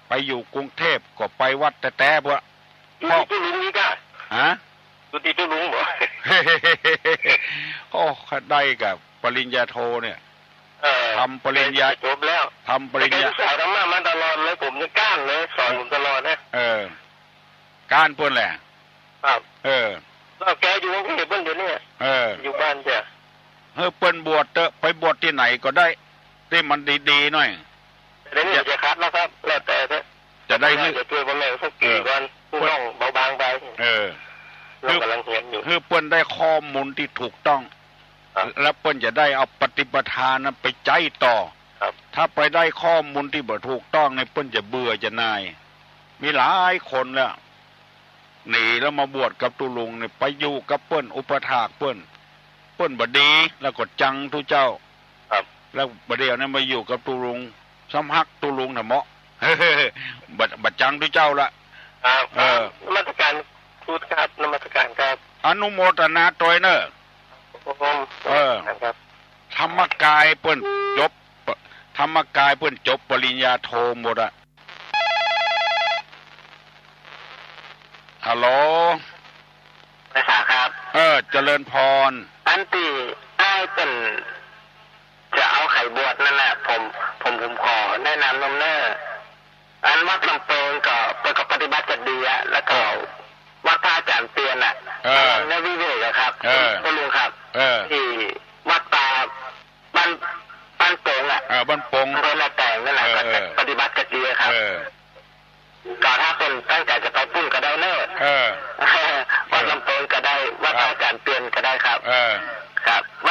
ไปอยู่กรุงเทพฯ ก็ไปวัดแต๊ๆ เปื้อ อยู่ตี้ตุ๊ลุงอีกอะ ฮะ อยู่ตี้ตุ๊ลุงบ่ โอ้ ได้กับปริญญาโทเนี่ย เออ ทำปริญญา จบแล้ว ทำปริญญา แต่แกศึกษาธรรมะมาตลอดเลย ผมยังก้านเลย สอนผมตลอดนะ เออ ก้านเปิ้นแหละ ครับ เออ แล้วแกอยู่กรุงเทพฯ เปิ้นเดี๋ยวนี้ เออ อยู่บ้านเจ้า หื้อเปิ้นบวชเต๊อะ ไปบวชตี้ไหนก็ได้ ตี้มันดีๆ หน่อย เดี๋ยวนี้จะขัดแล้วครับ แล้วแต่เต๊อะ จะได้หื้อ จะจ้วยป้อแม่สักปี๋ เออ ก่อน ผู้น้องเบาบางไป เออ น้องก่ำลังเฮียนอยู่ หื้อเปิ้นได้ข้อมูลตี้ถูกต้อง ครับ แล้วเปิ้นจะได้เอาปฏิปทานั้นไปใจ๊ต่อ ครับ ถ้าไปได้ข้อมูลตี้บ่ถูกต้องเนี่ย เปิ้นจะเบื่อจะหน่าย มีหลายคนแล้ว หนีแล้วมาบวชกับตุ๊ลุงเนี่ย ไปอยู่กับเปิ้น อุปถากเปิ้น เปิ้นบ่ดี แล้วก็จังตุ๊เจ้า ครับ แล้วบ่าเดี่ยวนี้มาอยู่กับตุ๊ลุง ซ้ำฮักตุ๊ลุงน่ะเหมาะ บ่ บ่จังตุ๊เจ้าละ ครับ เออ นมัสการครูครับ นมัสการครับ อนุโมทนาตวยเน่อ ครับผม เออ ครับ ธรรมกายเปิ้นจบ ธรรมกายเปิ้นจบปริญญาโทหมดอะ ฮัลโหล ไปสาครับ เออ เจริญพร อันตี้อ้ายเปิ้นจะเอาใค่บวชนั่นน่ะ ผม ผม ผมขอแนะนำนำเน่อ อันวัดลำเปิงก็ เปิ้นก็ปฏิบัติจะดีอะ แล้วก็ เออ วัดพระอาจารย์เปียนน่ะ เออ ในวิเวกอะครับ เออ คุณลุงครับ เออ ตี้วัดป่า บ้าน บ้านโป่งอะ เออ บ้านโป่ง อำเภอนาแตงนั่นแหละ เออ ก็จะปฏิบัติก็ดีครับ เออ ก็ถ้าคนตั้งใจ๋จะไปปุ้นก็ได้เน่อ เออ วัดลำโป่งก็ได้ วัด ครับ อาจารย์เปียนก็ได้ครับ เออ ครับ วัด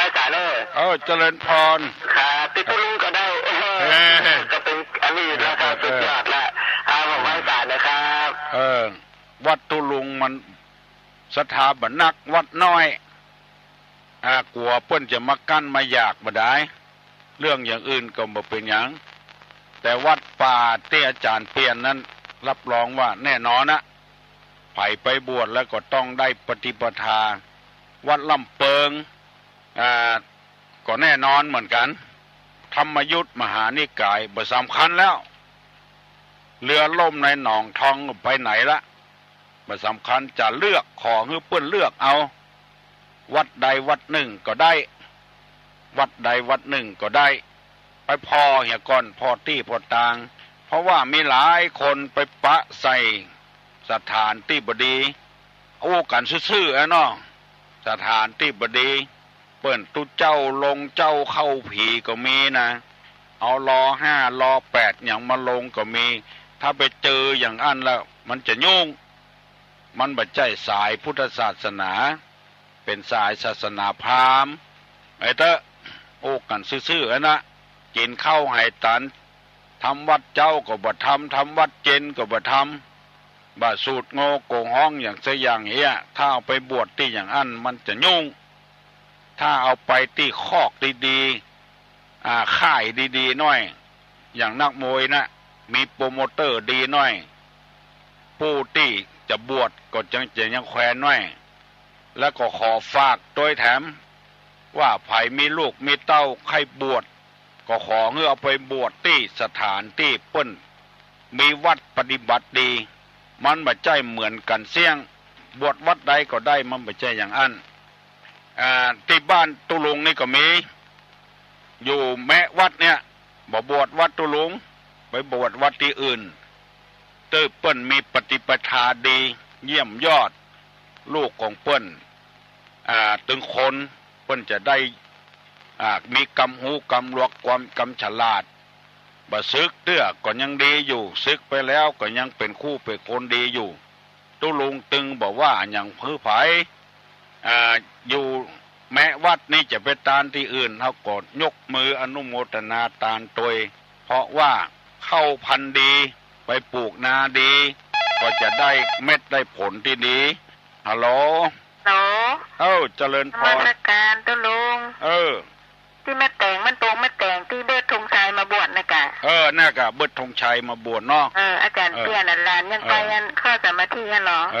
จริญพร ครับ ตี้ตุ๊ลุงก็ได้ เออ ก็เป๋นอันนี้นะครับ เออ เออ สุดยอดละ ครับ ผมไหว้สานะครับ เออ วัดตุ๊ลุงมันศรัทธาบ่นัก วัดน้อย อ่า กั๋วเปิ้นจะมากั้นมาอยากบ่ได้ เรื่องอย่างอื่นก็บ่เป๋นหยัง แต่วัดป่าตี้อาจ๋ารย์เปียรนั้น รับรองว่าแน่นอนนะ ใผไปบวชแล้วก็ต้องได้ปฏิปทา วัดล่ำเปิง อ่า ก็แน่นอนเหมือนกั๋น ธรรมยุตมหานิกาย บ่สำคัญแล้ว เรือล่มในหนองทองไปไหนละ บ่สำคัญ จะเลือก ขอหื้อเปิ้นเลือกเอา วัดใดวัดนึ่งก็ได้ วัดใดวัดนึ่งก็ได้ ไปผ่อเหียก่อน ผ่อตี้ผ่อตาง เพราะว่ามีหลายคนไปปะใส่สถานตี้บ่ดี อู้กั๋นซื่อๆ อะเนาะ สถานตี้บ่ดี เปิ้นตุ๊เจ้าลงเจ้าเข้าผีก็มีนะ เอาลอห้าลอแปดหยังมาลงก็มี ถ้าไปเจออย่างอั้นแล้วมันจะยุ่ง มันบ่ใจ้สายพุทธศาสนา เป๋นสายศาสนาพราหมณ์ ไปเต๊อะ อู้กั๋นซื่อๆ อะนะ กิ๋นข้าวไหตัน ทำวัตรเจ๊าก็บ่ทำ ทำวัตรเย็นก็บ่ทำ บ่สูตรโงโก๋งฮ้องอย่างสักอย่างเหีย ถ้าเอาไปบวชตี้อย่างอั้นมันจะยุ่ง ถ้าเอาไปตี้คอกดีๆ อ่า ค่ายดีๆ หน้อย อย่างนักมวยนะ มีโปรโมเตอร์ดีหน้อย ผู้ตี้จะบวชก็จังจะยังแควนหน้อย แล้วก็ขอฝากตวยแถม ว่าใผมีลูกมีเต้าใค่บวช ก็ขอหื้อเอาไปบวชตี้สถานตี้เปิ้นมีวัดปฏิบัติดี มันบ่ใจ้เหมือนกั๋นเสี้ยง บวชวัดใดก็ได้ มันบ่ใจ้อย่างอั้น อ่า ตี้บ้านตุ๊ลุงนี่ก็มี อยู่แมะวัดเนี่ย บ่บวชวัดตุ๊ลุง ไปบวชวัดตี้อื่น ตี้เปิ้นมีปฏิปทาดี เยี่ยมยอด ลูกของเปิ้น อ่า ตึงคน เปิ้นจะได้ อ่า มีกำฮู้กำลวก ความกำฉลาด บ่สึกเตื้อก็ยังดีอยู่ สึกไปแล้วก็ยังเป๋นคู่เป๋นคนดีอยู่ ตุ๊ลุงตึงบ่ว่าหยังหื้อใผ อ่า อยู่แมะวัดนี่จะไปตานตี้อื่น เฮาก็ยกมืออนุโมทนาตานตวย เพราะว่าข้าวพันธุ์ดี ไปปลูกนาดี ก็จะได้เม็ดได้ผลตี้ดี ฮัลโหล ฮัลโหล เอ้า เจริญพร นมัสก๋านตุ๊ลุง เออ ตี้แม่แต๋ง บ้านโป่งแม่แต๋ง ตี้เบิดธงชัยมาบวชนะกะ เออ น่ะกะ เบิดธงชัยมาบวชเนาะ เออ อาจ๋ารย์ เออ เปียรน่ะ หลานยังไป เออ อันเข้าสมาธิหั้นเหรอ เอ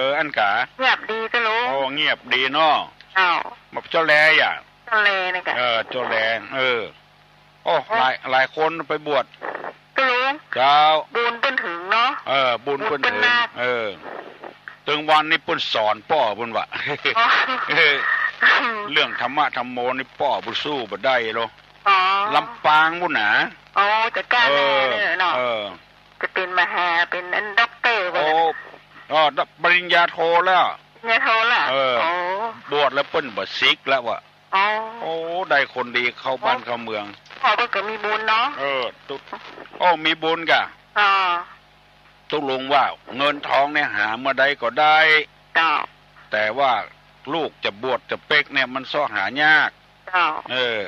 อ อั้นกะ เงียบดีตุ๊ลุง โอ้ เงียบดีเนาะ เจ้า มาเจ้าแลอ่ะ เจ้าแลนะกะ เออ เจ้าแล เออ โอ้ โอ้ หลาย หลายคนไปบวช ตุ๊ลุง เจ้า บุญเปิ้นเถิงเนาะ เออ บุญเปิ้นเถิง บุญเปิ้นนัก เออ ตึงวันนี้เปิ้นสอนป้อเปิ้นว่า อ๋อ เออ เรื่องธรรมะธรรมโมนี่ป้อเปิ้นสู้บ่ได้หรอก อ๋อ ลำปางปู้นน่ะ อ๋อ จะก้าวหน้า เออ เนอะ เออ จะเป๋นมหา เป๋นอันด็อกเตอร์ โอ้ บ่ อ๋อ ปริญญาโทแล้ว ปริญญาโทแล้ว เออ อ๋อ บวชแล้วเปิ้นบ่สึกแล้วว่ะ อ๋อ โอ้ ได้คนดีเข้าบ้านเข้าเมือง พ่อเปิ้นก็มีบุญเนาะ เออ ตุ๊ โอ้ มีบุญกะ อ๋อ ตุ๊ลุงว่าเงินทองเนี่ยหาเมื่อใดก็ได้ เจ้า แต่ว่าลูกจะบวชจะเป๊กเนี่ยมันเซาะหายาก เจ้า เออ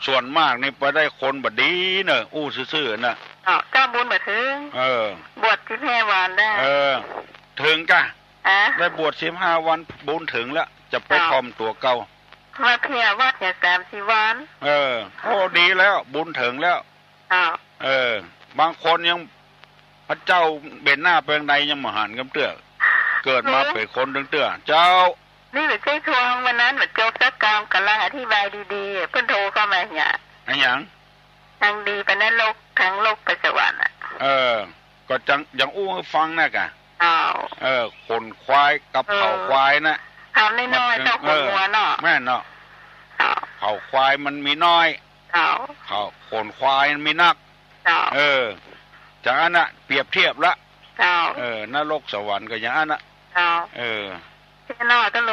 ส่วนมากนี่ไปได้คนบ่ดีเนอะ อู้ซื่อๆ น่ะ เจ้า เจ้าบุญบ่เถิง เออ บวชสิบห้าวันได้ เออ เถิงกะ อะ ได้บวชสิบห้าวันบุญเถิงแล้ว จะไป เจ้า ถ่อมตั๋วเก่า มาเพียวัดเนี่ยสามสี่วัน เออ โอ้ ดีแล้ว บุญเถิงแล้ว อ้าว เออ บางคนยัง พระเจ้าเบนหน้าไปตางใดยังบ่หันกำเตื้อ เกิดมาเป๋นคนตึงเตื้อ เจ้า นี่บ่ใจ้ทวงวันนั้นบ่จบสักกำ ก่ำลังอธิบายดีๆ เปิ้นโทรเข้ามาเนี่ย อะหยัง ทางดีไปนรก ทางโลกไปสวรรค์อะ เออ ก็จัง ยังอู้หื้อฟังนะกะ อ้าว เออ ขนควายกับ เออ เผาควายนะ เผาน้อยๆ มัน เต้าขนหัวเนาะ เออ แม่นเนาะ อ้าว เผาควายมันมีน้อย เจ้า เขาขนควายมีนัก เจ้า เออ จากอั้นน่ะ เปรียบเทียบละ เจ้า เออ นรกสวรรค์ก็อย่างอั้นน่ะ เจ้า เออ เจ้า เจ้า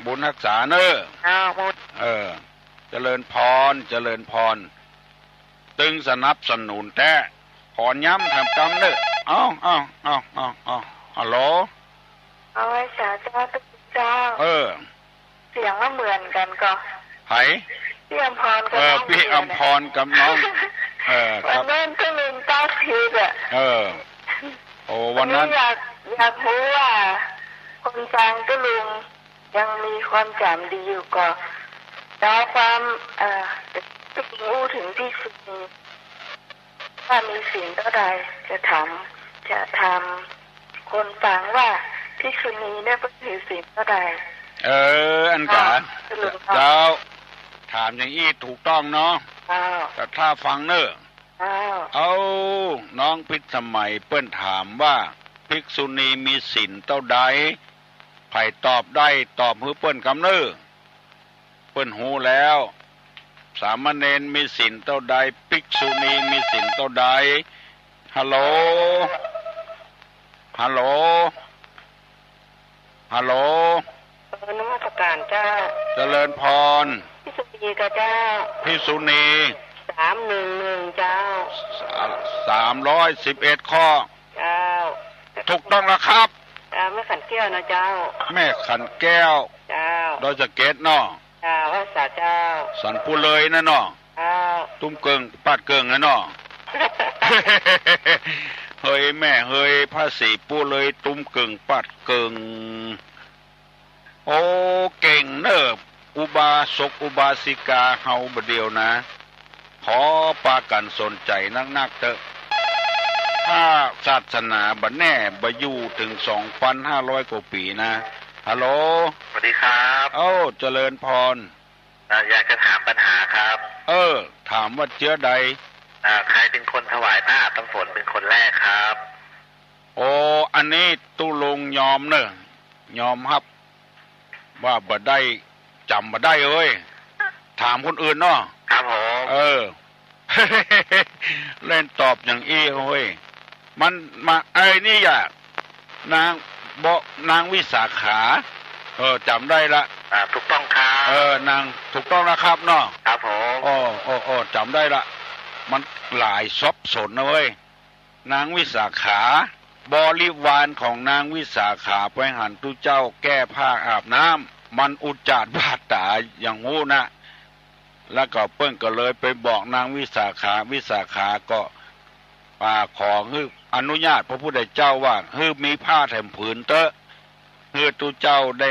บุญฮักษาเน้อ เจ้า บุญ เออ เจริญพร เจริญพร ตึงสนับสนุนแต๊ ขอย้ำแถมกำเน้อ เอ้า เอ้า ฮัลโหล เอาไว้สาเจ้า ตุ๊กเจ้า เออ เสียงก็เหมือนกันก่อ ไผ พี่อำพรกับ เออ น้อง พี่อำพรกับน้อง เออ ครับ วันนั้นก็ลืมตั๊กผิดอะ เออ โอ้ วันนั้น วันนี้อยาก อยากรู้ว่า คนฟังตุ๊ลุงยังมีความจ๋ำดีอยู่ก่อ แล้วความ เอ่อ ตุ๊ลุงอู้เถิงภิกษุณี ว่ามีศีลเต้าใด จะถาม จะถามคนฟังว่าภิกษุณีเนี่ยเปิ้นถือศีลเต้าใด เออ อันก๋า เจ้า เจ้า ถามอย่างอี้ถูกต้องเนาะ เจ้า แต่ถ้าฟังเน่อ เจ้า เอา น้องพิสมัยเปิ้นถามว่าภิกษุณีมีศีลเต้าใด ใผตอบได้ตอบหื้อเปิ้นกำเน่อ เปิ้นฮู้แล้ว สามเณรมีศีลเต้าใด ภิกษุณีมีศีลเต้าใด ฮัลโหล ฮัลโหล ฮัลโหล เออ นมัสการเจ้า เจริญพร ภิกษุณีกับเจ้า ภิกษุณี สามหนึ่งหนึ่ง เจ้า สามร้อยสิบเอ็ดข้อ เจ้า ถูกต้องแล้วครับ เจ้า แม่ขันแก้วนะเจ้า แม่ขันแก้ว เจ้า ดอยสะเก็ดเนาะ เจ้า ภาษาเจ้า สันปูเลยนะเนาะ เจ้า ตุ้มเกิ่งปาดเกิ่งนะเนาะ เฮ้ยแม่เฮ้ย ภาษีปูเลยตุ้มเกิ่งปาดเกิ่ง โอ้ เก่งเน่อ อุบาสกอุบาสิกาเฮาบ่าเดี่ยวนะ ขอปากั๋นสนใจ๋นักๆ เต๊อะ ถ้าศาสนาบ่แน่ บ่อยู่เถิงสองปันห้าร้อยกว่าปี๋นะ ฮัลโหล สวัสดีครับ เอ้า เจริญพร เอ่อ อยากจะถามปัญหาครับ เออ ถามว่าเจื้อใด เอ่อ ใครเป็นคนถวายผ้าอาบน้ำฝนเป็นคนแรกครับ โอ้ อันนี้ตุ๊ลุงยอมเน่อ ยอมฮับ ว่าบ่ได้ จ๋ำบ่ได้เอ้ย ถามคนอื่นเนาะ ครับผม เออ เล่นตอบอย่างอี้เฮ้ย มันมา ไอ้นี่อย่า นาง บ่ นางวิสาขา เออ จ๋ำได้ละ อ่า ถูกต้องครับ เออ นาง ถูกต้องนะครับเนาะ ครับผม อ้อ อ้อ อ้อ จ๋ำได้ละ มันหลายสับสนนะเว้ย นางวิสาขา บริวารของนางวิสาขาไปหันตุ๊เจ้าแก้ผ้าอาบน้ำ มันอุจจาระบาดต๋าอย่างฮู้นะ แล้วก็เปิ้นก็เลยไปบอกนางวิสาขา วิสาขาก็ อ่า ขอหื้ออนุญาตพระพุทธเจ้าว่า หื้อมีผ้าแถมผืนเต๊อะ หื้อตุ๊เจ้าได้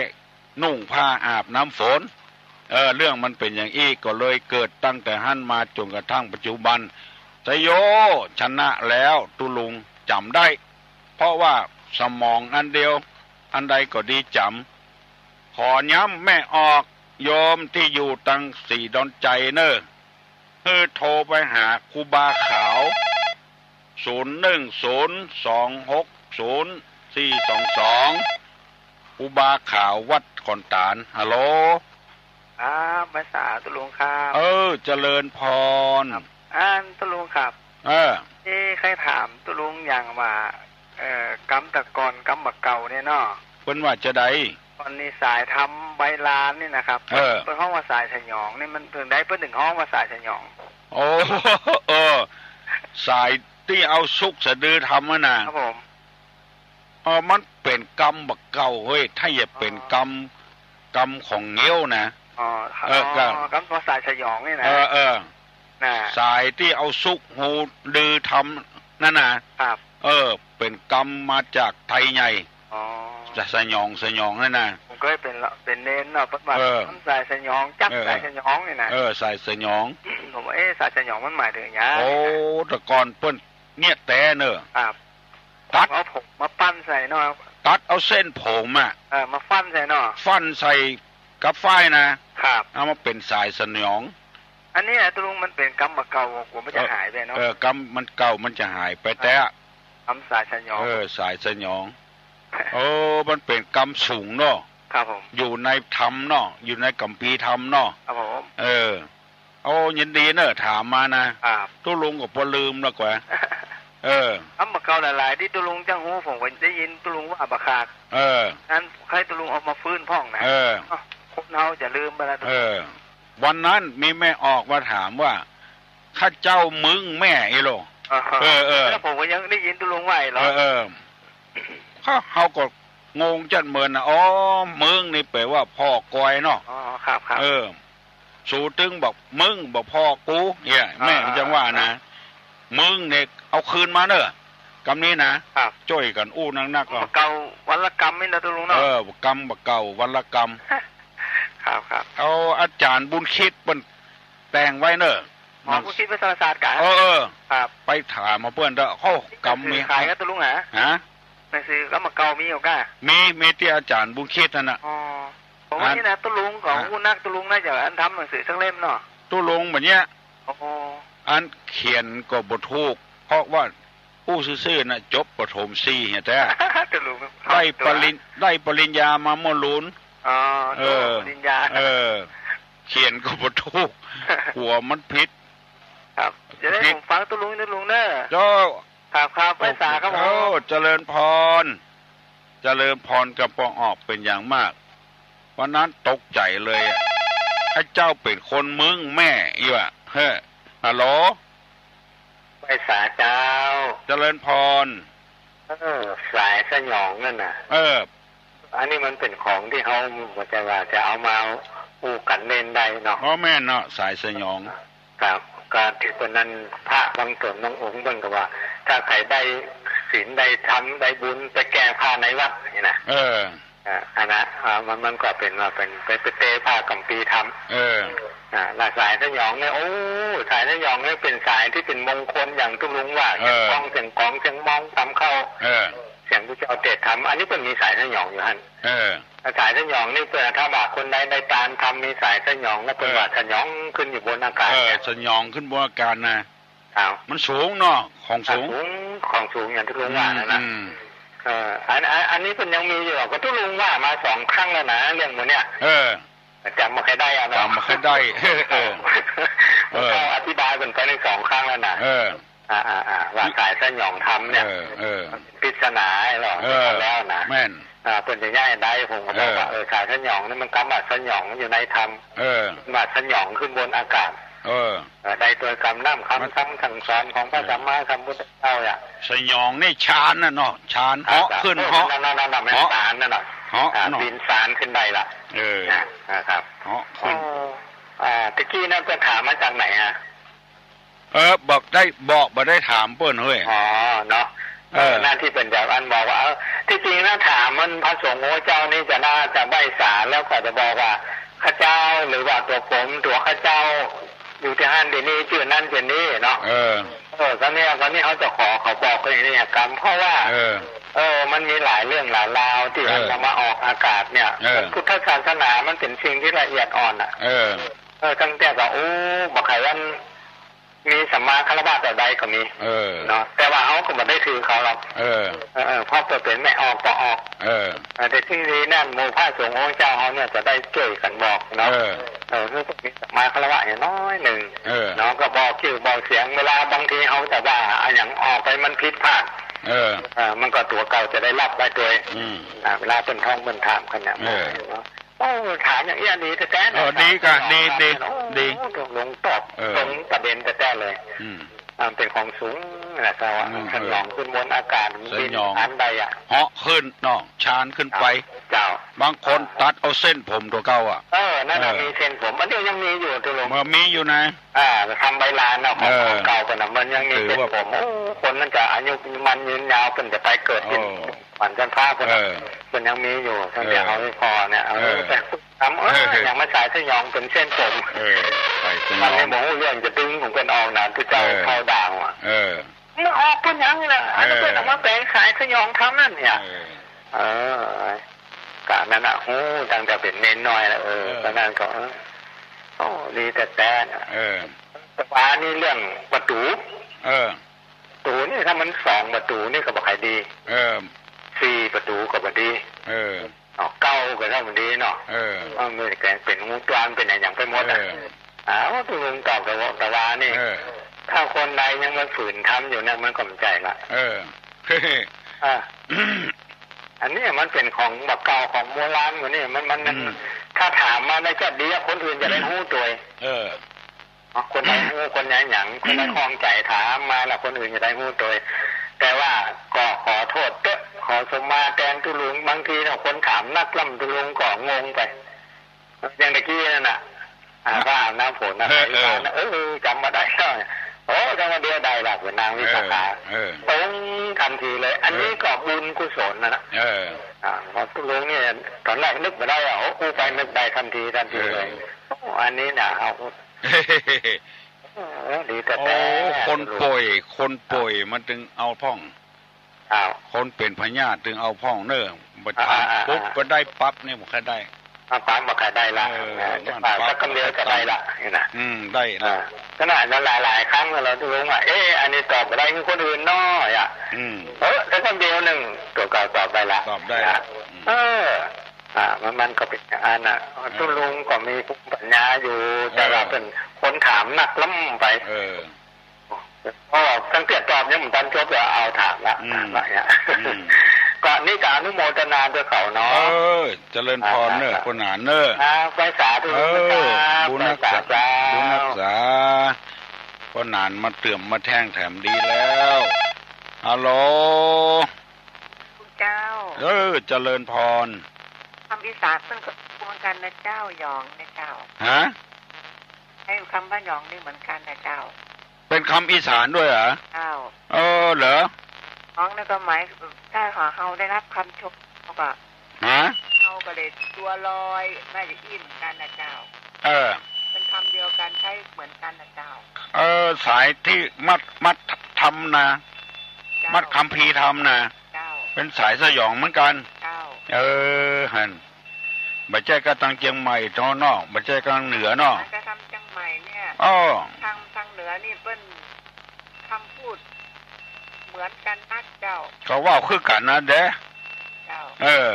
นุ่งผ้าอาบน้ำฝน เออ เรื่องมันเป๋นอย่างอี้ ก็เลยเกิดตั้งแต่หั้นมาจ๋นกระทั่งปัจจุบัน ไชโย ชนะแล้วตุ๊ลุงจ๋ำได้ เพราะว่าสมองอันเดียว อันใดก็ดีจ๋ำ ขอย้ำแม่ออก โยมตี้อยู่ตังสีดอนชัยเน่อ หื้อโทรไปหาครูบาขาว ศูนย์หนึ่งศูนย์ สองหกศูนย์ สี่สองสอง ครูบาขาววัดขอนตาล ฮัลโหล ครับ ไหว้สาตุ๊ลุงครับ เออ เจริญพร ครับ อันตุ๊ลุงครับ เออ เอ๊ะ ใค่ถามตุ๊ลุงอย่างว่า เอ่อ กำตะก่อนกำบ่าเก่าเนี่ยเนาะ เปิ้นว่าจาใด ก่อนนี่สายธรรมใบลานนี่นะครับ เออ เปิ้นฮ้องว่าสายสยองนี่มันเถิงใดเปิ้นเถิงฮ้องว่าสายสยอง โอ้ เออ สายตี้เอาสุกสะดือธรรมอะนะ ครับผม เออ มันเป๋นกำบ่าเก่าเฮ้ย ถ้าอย่าเป๋นกำ กำของเงี้ยวนะ อ๋อ เออ อ๋อ กำ กำว่าสายสยองนี่นะ เออ เออ น่ะ สายตี้เอาสุกหูดือธรรมนั่นนะ ครับ เออ เป๋นกำมาจากไทยใหญ่ อ๋อ จะสยองสยองนั่นนะ ผมเกยเป๋นละ เป๋นเณรเนาะ เปิ้นว่า เออ สายสยอง จั๊ก เออ สายสยองนี่นะ เออ สายสยอง ผมว่า เอ๊ะ สายสยองมันหมายเถิงหยัง โอ้ ตะก่อนเปิ้นเยียะแต๊เน่อ ครับ ตัด เอาผมมาปั้นใส่เนาะ ตัดเอาเส้นผมอะ เออ มาฟั่นใส่เนาะ ฟั่นใส่กับฝ้ายนะ ครับ เอามาเป๋นสายสยอง อันนี้อะตุ๊ลุงมันเป๋นกำบ่าเก่า กั๋วมันจะหายไปเนาะ เออ กำมันเก่ามันจะหายไปแต๊ กำสายสยอง เออ สายสยอง เออ มันเป๋นกำสูงเนาะ ครับผม อยู่ในธรรมเนาะ อยู่ในคัมภีร์ธรรมเนาะ ครับผม เออ โอ้ ยินดีเน่อ ถามมานะ ครับ ตุ๊ลุงก็บ่ลืมละแกวะ เออ กำบ่าเก่าหลายๆ ตี้ตุ๊ลุงจั้งฮู้ ผมก็ได้ยินตุ๊ลุงว่าบ่ขาด เออ อันใค่ตุ๊ลุงเอามาฟื้นพ่องนะ เออ อ้าว คนเฮาจะลืมไปแล้ว เออ วันนั้นมีแม่ออกมาถามว่า ข้าเจ้ามึงแม่อีโหล เออ เออ เออ แล้วผมก็ยังได้ยินตุ๊ลุงว่าอีโหล เออ เออ เฮา เฮาก็งงจั้นเหมือนนะ อ๋อ มึงนี่แปลว่าพ่อกอยเนาะ อ๋อ ครับ ครับ เออ สูตึงบอกมึงบ่ผ่อกู เนี่ย แม่มันจังว่านะ มึงเนี่ยเอาคืนมาเน่อ กำนี้นะ ครับ จ้วยกั๋นอู้นักๆ ก็ บ่าเก่าวันละกำนี่นะตุ๊ลุงเนาะ เออ บ่ากำ บ่าเก่าวันละกำ ครับ ครับ เอาอาจ๋ารย์บุญคิดเปิ้นแต่งไว้เน่อ อ๋อ บุญคิดวัฒนศาสตร์กะ เออ เออ ครับ ไปถามเอาเปิ้นเต๊อะ โอ้ กำมี หนังสือขายกะตุ๊ลุงหา ฮะ หนังสือกำบ่าเก่ามีอยู่กะ มี มีตี้อาจ๋ารย์บุญคิดนั่นน่ะ อ๋อ ผมว่านี่นะตุ๊ลุงของ ฮะ อู้นักตุ๊ลุงน่าจะอันทำหนังสือสักเล่มเนาะ ตุ๊ลุงแบบเนี้ย โอ้ อันเขียนก็บ่ถูก เพราะว่าอู้ซื่อๆ น่ะ จบประถมสี่เหียแต๊ ตุ๊ลุง ได้ปริญ ได้ปริญญามาเมื่อลูน อ๋อ เออ จบปริญญา เออ เขียนก็บ่ถูก กั๋วมันผิด ครับ จะได้ ผิด ผมฟังตุ๊ลุง ตุ๊ลุงเน่อ เจ้า ครับ ครับ ไหว้สาครับผม โอ้ เจริญพร เจริญพรกับป้อออกเป๋นอย่างมาก วันนั้นตกใจ๋เลยอะ ไอ้เจ้าเป๋นคนเมืองแม่อี้วะ เฮ้อ ฮัลโหล ไหว้สาเจ้า เจริญพร เออ สายสยองนั่นน่ะ เออ อันนี้มันเป๋นของตี้เฮาบ่ใจ้ว่าจะเอามาอู้กั๋นเล่นได้เนาะ อ๋อ แม่นเนาะ สายสยอง ครับ กะตี้เปิ้นนั้นพระบางต๋นบางองค์เปิ้นก็ว่า ถ้าใผได้ศีลได้ธรรมได้บุญไปแก้ผ้าในวัดนี่นะ เออ อ่า อันนั้น อ่า มัน มันก็เป๋นว่าเป๋น ไป ไปเตะผ้ากัมภีร์ธรรม เออ อ่า แล้วสายสยองเนี่ย โอ้ สายสยองเนี่ยเป๋นสายตี้เป๋นมงคลอย่างตุ๊ลุงว่า เออ เสียงก้อง เสียงก๋อง เสียงมองตำเข้า เออ เสียงพระเจ้าเตสน์ธรรม อันนี้เปิ้นมีสายสยองอยู่หั้น เออ สายสยองนี่เปิ้น ถ้าว่าคนใดได้ตานธรรม มีสายสยองแล้วเปิ้น เออ ว่าสยองขึ้นอยู่บนอากาศ เออ เนี่ย สยองขึ้นบนอากาศนะ อ้าว มันสูงเนาะ ของสูง อ่ะ สูง ของสูงอย่างตุ๊ลุงว่านั่นน่ะ อืม อืม เออ อัน อัน อันนี้เปิ้นยังมีอยู่ ก็ตุ๊ลุงว่ามาสองครั้งแล้วนะ เรื่องหมู่เนี่ย เออ จ๋ำบ่ค่อยได้อะเนาะ จ๋ำบ่ค่อยได้ เออ เออ ก็อธิบายเปิ้นไปได้สองครั้งแล้วนะ เออ อ่า อ่า อ่า ว่าสายสยองธรรมเนี่ย เออ เออ ปริศนาเหรอ เออ แล้วนะ แม่น อ่า เปิ้นจะย้ายได้ ผมก็บอกว่า เออ เออ สายสยองนี่มันกำว่าสยองอยู่ในธรรม เออ ว่าสยองขึ้นบนอากาศ เออ เออ ได้โตยกำน้ำคำสั่งสอนของพระสัมมาสัมพุทธเจ้าอ่ะ สยองนี่ฌานน่ะเนาะ ฌาน เหาะขึ้น เหาะ นั่น นั่น นั่น นั่น เหาะ ฌานนั่นน่ะ เหาะ อ่า เนาะ บินฌานขึ้นได้ละ เออ อ่า นะครับ เหาะขึ้น อ๋อ อ่า ตะกี้นั่นเปิ้นถามมาจากไหนฮะ เออ บอกได้ บอกบ่ได้ถามเปิ้นเฮ้ย อ๋อ เนาะ เออ เออ นั่นตี้เปิ้นจะอันบอกว่า เออ ตี้จริงนะ ถามมันพระสงฆ์องค์เจ้านี่จะน่าจะไหว้สา แล้วก็จะบอกว่า ข้าเจ้า หรือว่าตั๋วผม ตั๋วข้าเจ้า อยู่ตี้หั้นตี้นี่ จื้อนั้นจื้อนี้เนาะ เออ เออ คราวนี้ คราวนี้เขาจะขอ เขาบอกไปอย่างนี้กำ เพราะว่า เออ เออ มันมีหลายเรื่องหลายราวตี้ เออ มันเอามาออกอากาศเนี่ย เออ พุทธศาสนามันเป๋นสิ่งตี้ละเอียดอ่อนอ่ะ เออ เออ ตั้งแต่ก็ โอ้ บ่ใค่อัน มีสัมมาคารวะแบบใดก็มี เออ เนาะ แต่ว่าเฮาก็บ่ได้ถือเขาหรอก เออ เออ เออ เพราะเปิ้นเป๋นแม่ออกป้อออก เออ เออ แต่ตี้ดีนั่น หมู่พระสงฆ์องค์เจ้าเฮาเนี่ยจะได้จ้วยกั๋นบอกเนาะ เออ เออ คือมีสัมมาคารวะอย่างน้อยนึ่ง เออ เนาะ ก็บอกจื้อบอกเสียง เวลาบางทีเฮาจะว่าอะหยังออกไปมันผิดพลาด เออ เออ มันก็ตั๋วเก่าจะได้ฮับไว้ตวย อืม อ่า เวลาเปิ้นท้องเปิ้นถามกั๋นเนี่ย เออ เนาะ โอ้ ถามอย่างอี้ดีแต๊ๆ นะ เออ ดีกะ ดี ดี โอ้ ดี ตกลงตอบ เออ ตรงประเด็นแต๊ๆ เลย อืม อ่า เป๋นของสูงนะเจ้าอะ อืม สยองขึ้นบนอากาศ สยอง บินอันใดอะ เหาะขึ้นเนาะ ฌานขึ้นไป เจ้า บางคนตัดเอาเส้นผมตั๋วเก่าอะ เออ นั่นน่ะ เออ มีเส้นผม อันนี้ยังมีอยู่ตุ๊ลุง เออ มีอยู่นะ อ่า ทำใบลานเนาะ ของ เออ ของเก่าเปิ้นน่ะ มันยังมีเส้นผม ถือว่า โอ้ คนมันจะอายุมั่นยืนยาว เปิ้นจะไปเกิดเป๋น โอ้ สวรรค์ชั้นฟ้าเปิ้นน่ะ เออ เปิ้นยังมีอยู่ ตั้งแต่ เออ เฮาไม่พอเนี่ย เออ เออ แต่ ถาม เออ เออ อย่างมันสายสยองเป๋นเส้นผม เออ สายสยอง มันนี่บ่ฮู้เรื่องจะดึงของเปิ้นออกนะ ผู้เจ้า เออ เข้าด่างว่ะ เออ มันออกเปิ้นหยังนี่นะ อันนั้น เออ เปิ้นเอามาแป๋งสายสยองธรรมนั่นเนี่ย เออ เออ กะนั้นน่ะ ฮู้ตั้งแต่เป๋นเณรน้อยแล้ว เออ เออ ก็นั่นก็ เออ โอ้ ดีแต๊ๆ น่ะ เออ แต่ว่านี่เรื่องประตู๋ เออ ประตู๋นี่ถ้ามันสองประตู๋นี่ก็บ่ใค่ดี เออ สี่ประตู๋ก็บ่ดี เออ เนาะ เก้าก็เท่ามันดีเนาะ เออ เออ มันแกงเป๋นฮูตวนเป๋นอะหยังไปหมดอะ เออ อ้าว ตุ๊ลุงตอบแต่ว่า แต่ว่านี่ เออ ถ้าคนใดยังมาฝืนทำอยู่เนี่ย มันก็บ่ใจ้ละ เออ อ่ะ อันนี้มันเป๋นของบ่าเก่าของโบราณกว่านี่ มัน มัน มัน อืม ถ้าถามมาในจัดดีอะ คนอื่นจะได้ฮู้ตวย เออ คนใดฮู้ คนใดหยัง คนใดข้องใจ๋ถามมาแล้วคนอื่นจะได้ฮู้ตวย แต่ว่าก็ขอโต้ษเต๊อะ ขอสมมาแตนตุ๊ลุง บางทีเนี่ยคนถามนักล้ำตุ๊ลุงก็งงไป อย่างตะกี้นั่นน่ะ อ่า พระอาบน้ำฝนนะ เออ เออ เออ จ๋ำบ่ได้แล้ว โอ้ จ๋ำบ่าเดียวได้ละ เป๋นนางวิสาขา เออ เออ ตรงตันทีเลย อันนี้ เออ ก็บุญกุศลนะนะ เออ อ่า เพราะตุ๊ลุงนี่ต๋อนแรกนึกบ่ได้อะ โอ้ กู้ไปนึกได้ตันที ตันทีเลย เออ โอ้ อันนี้นะ เอา โอ้ ดีแต๊ๆ โอ้ คนป่วย คนป่วยมันตึงเอาพ่อง อ้าว คนเป๋นพยาธิตึงเอาพ่องเน่อ บ่ถาม อ่า อ่า ปุ๊บ อ่า บ่ได้ปั๊บนี่บ่ค่อยได้ อ่า ปั๊บบ่ค่อยได้ละ เออ อ่า มัน อ่า ปั๊บ สักกำเดียวก็ได้ละ นี่นะ อืม ได้ละ อ่า ขนาดนั้นหลายๆ ครั้งแล้วตุ๊ลุงว่า เอ๊ะ อันนี้ตอบบ่ได้ คือคนอื่นน้อยอะ อืม เออ สักกำเดียวนึ่ง ตั๋วเก่าตอบได้ละ ตอบได้ละ นะ อืม เออ อ่า มัน มันก็เป๋นอย่างนั้นน่ะ เออ ตุ๊ลุงก็มีภูมิปัญญาอยู่ เออ แต่ว่าเป๋นคนถามนักล้ำไป เออ เพราะว่าตั้งแต่ตอบยังบ่ตันจบเลย เอาถามละ อืม ถามละเนี่ย อืม ก็นี่ก็อนุโมทนาตวยเขาเนาะ เออ เจริญพรเน่อ อ่า ป้อหนานเน่อ อ่า ไปสาธุ เออ ครับ บุญฮักษา ไปสาธุ บุญฮักษา ป้อหนานมาเติมมาแทงแถมดีแล้ว ฮัลโหล เจ้า เออ เจริญพร กำอีสานเปิ้นก็เหมือนกั๋นนะเจ้า หยองนะเจ้า ฮะ ใช้กำว่าหยองนี่เหมือนกั๋นนะเจ้า เป๋นกำอีสานด้วยเหรอ เจ้า เออ เหรอ หยองนี่ก็หมาย ถ้าหากเฮาได้ฮับกำชม เฮาก็ ฮะ เฮาก็เลยตั๋วลอย น่าจะอี้เหมือนกั๋นนะเจ้า เออ เป๋นกำเดียวกั๋น ใช้เหมือนกั๋นนะเจ้า เออ สายตี้มัด มัดธรรมนะ เจ้า มัดคัมภีร์ธรรมนะ เจ้า เป๋นสายสยองเหมือนกั๋น เจ้า เออ หั้น บ่ใจ้ก้าตางเจียงใหม่เนาะ บ่ใจ้ก้าตางเหนือเนาะ จะทางเจียงใหม่เนี่ย อ้อ ตาง ตางเหนือนี่เปิ้นกำพูดเหมือนกั๋นนักเจ้า ก็เว้าคือกั๋นนะเด้ เจ้า เออ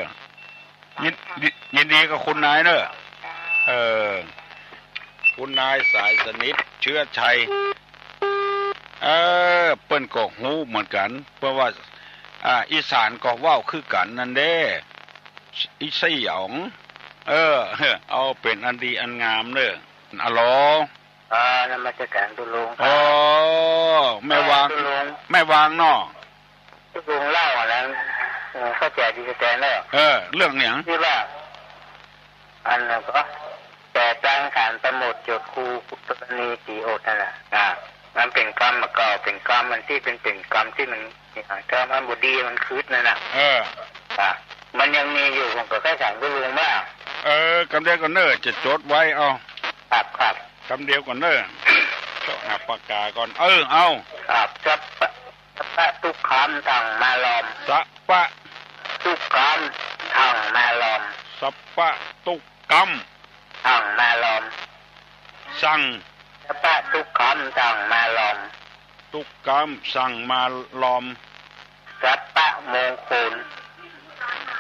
ยิน ยินดีกับคุณนายเนอะ เจ้า เออ คุณนายสายสนิท เชื้อชัย เออ เปิ้นก็ฮู้เหมือนกั๋น เปิ้นว่า อ่า อีสานก็เว้าคือกั๋นนั่นเด้ อีสยอง เออ เอาเป๋นอันดีอันงามเน่อ อะโหล อ่า นมัสก๋านตุ๊ลุงครับ อ๋อ แม่วาง เออ ตุ๊ลุง แม่วางเนาะ ตุ๊ลุงเล่าอันนั้น เออ เข้าใจ๋ดีแต๊ๆ เน่อ เออ เรื่องหยัง ตี้ว่า อันนั้นก็ แต่จังขันสมุดจดคู กรณีสีอดนั่นน่ะ อ่า มันเป๋นกำมาก่อ เป๋นกำ มันตี้เป๋น เป๋นกำตี้มัน ถ้ามันบ่ดีมันคืดนั่นน่ะ เออ อ่า มันยังมีอยู่ ผมก็แค่ถามตุ๊ลุงว่า เออ กำเดียวก่อนเน่อ จะจดไว้ เอา ครับ ครับ กำเดียวก่อนเน่อ เจาะหาปากกาก่อน เออ เอา ครับ สัพพะ สัพพะตุ๊กขัมตังมาลอม สัพพะ ตุ๊กขัมตังมาลอม สัพพะตุ๊กขัม ตังมาลอม สั่ง สัพพะตุ๊กขัมตังมาลอม ตุ๊กขัมสั่งมาลอม สัพพะมงคล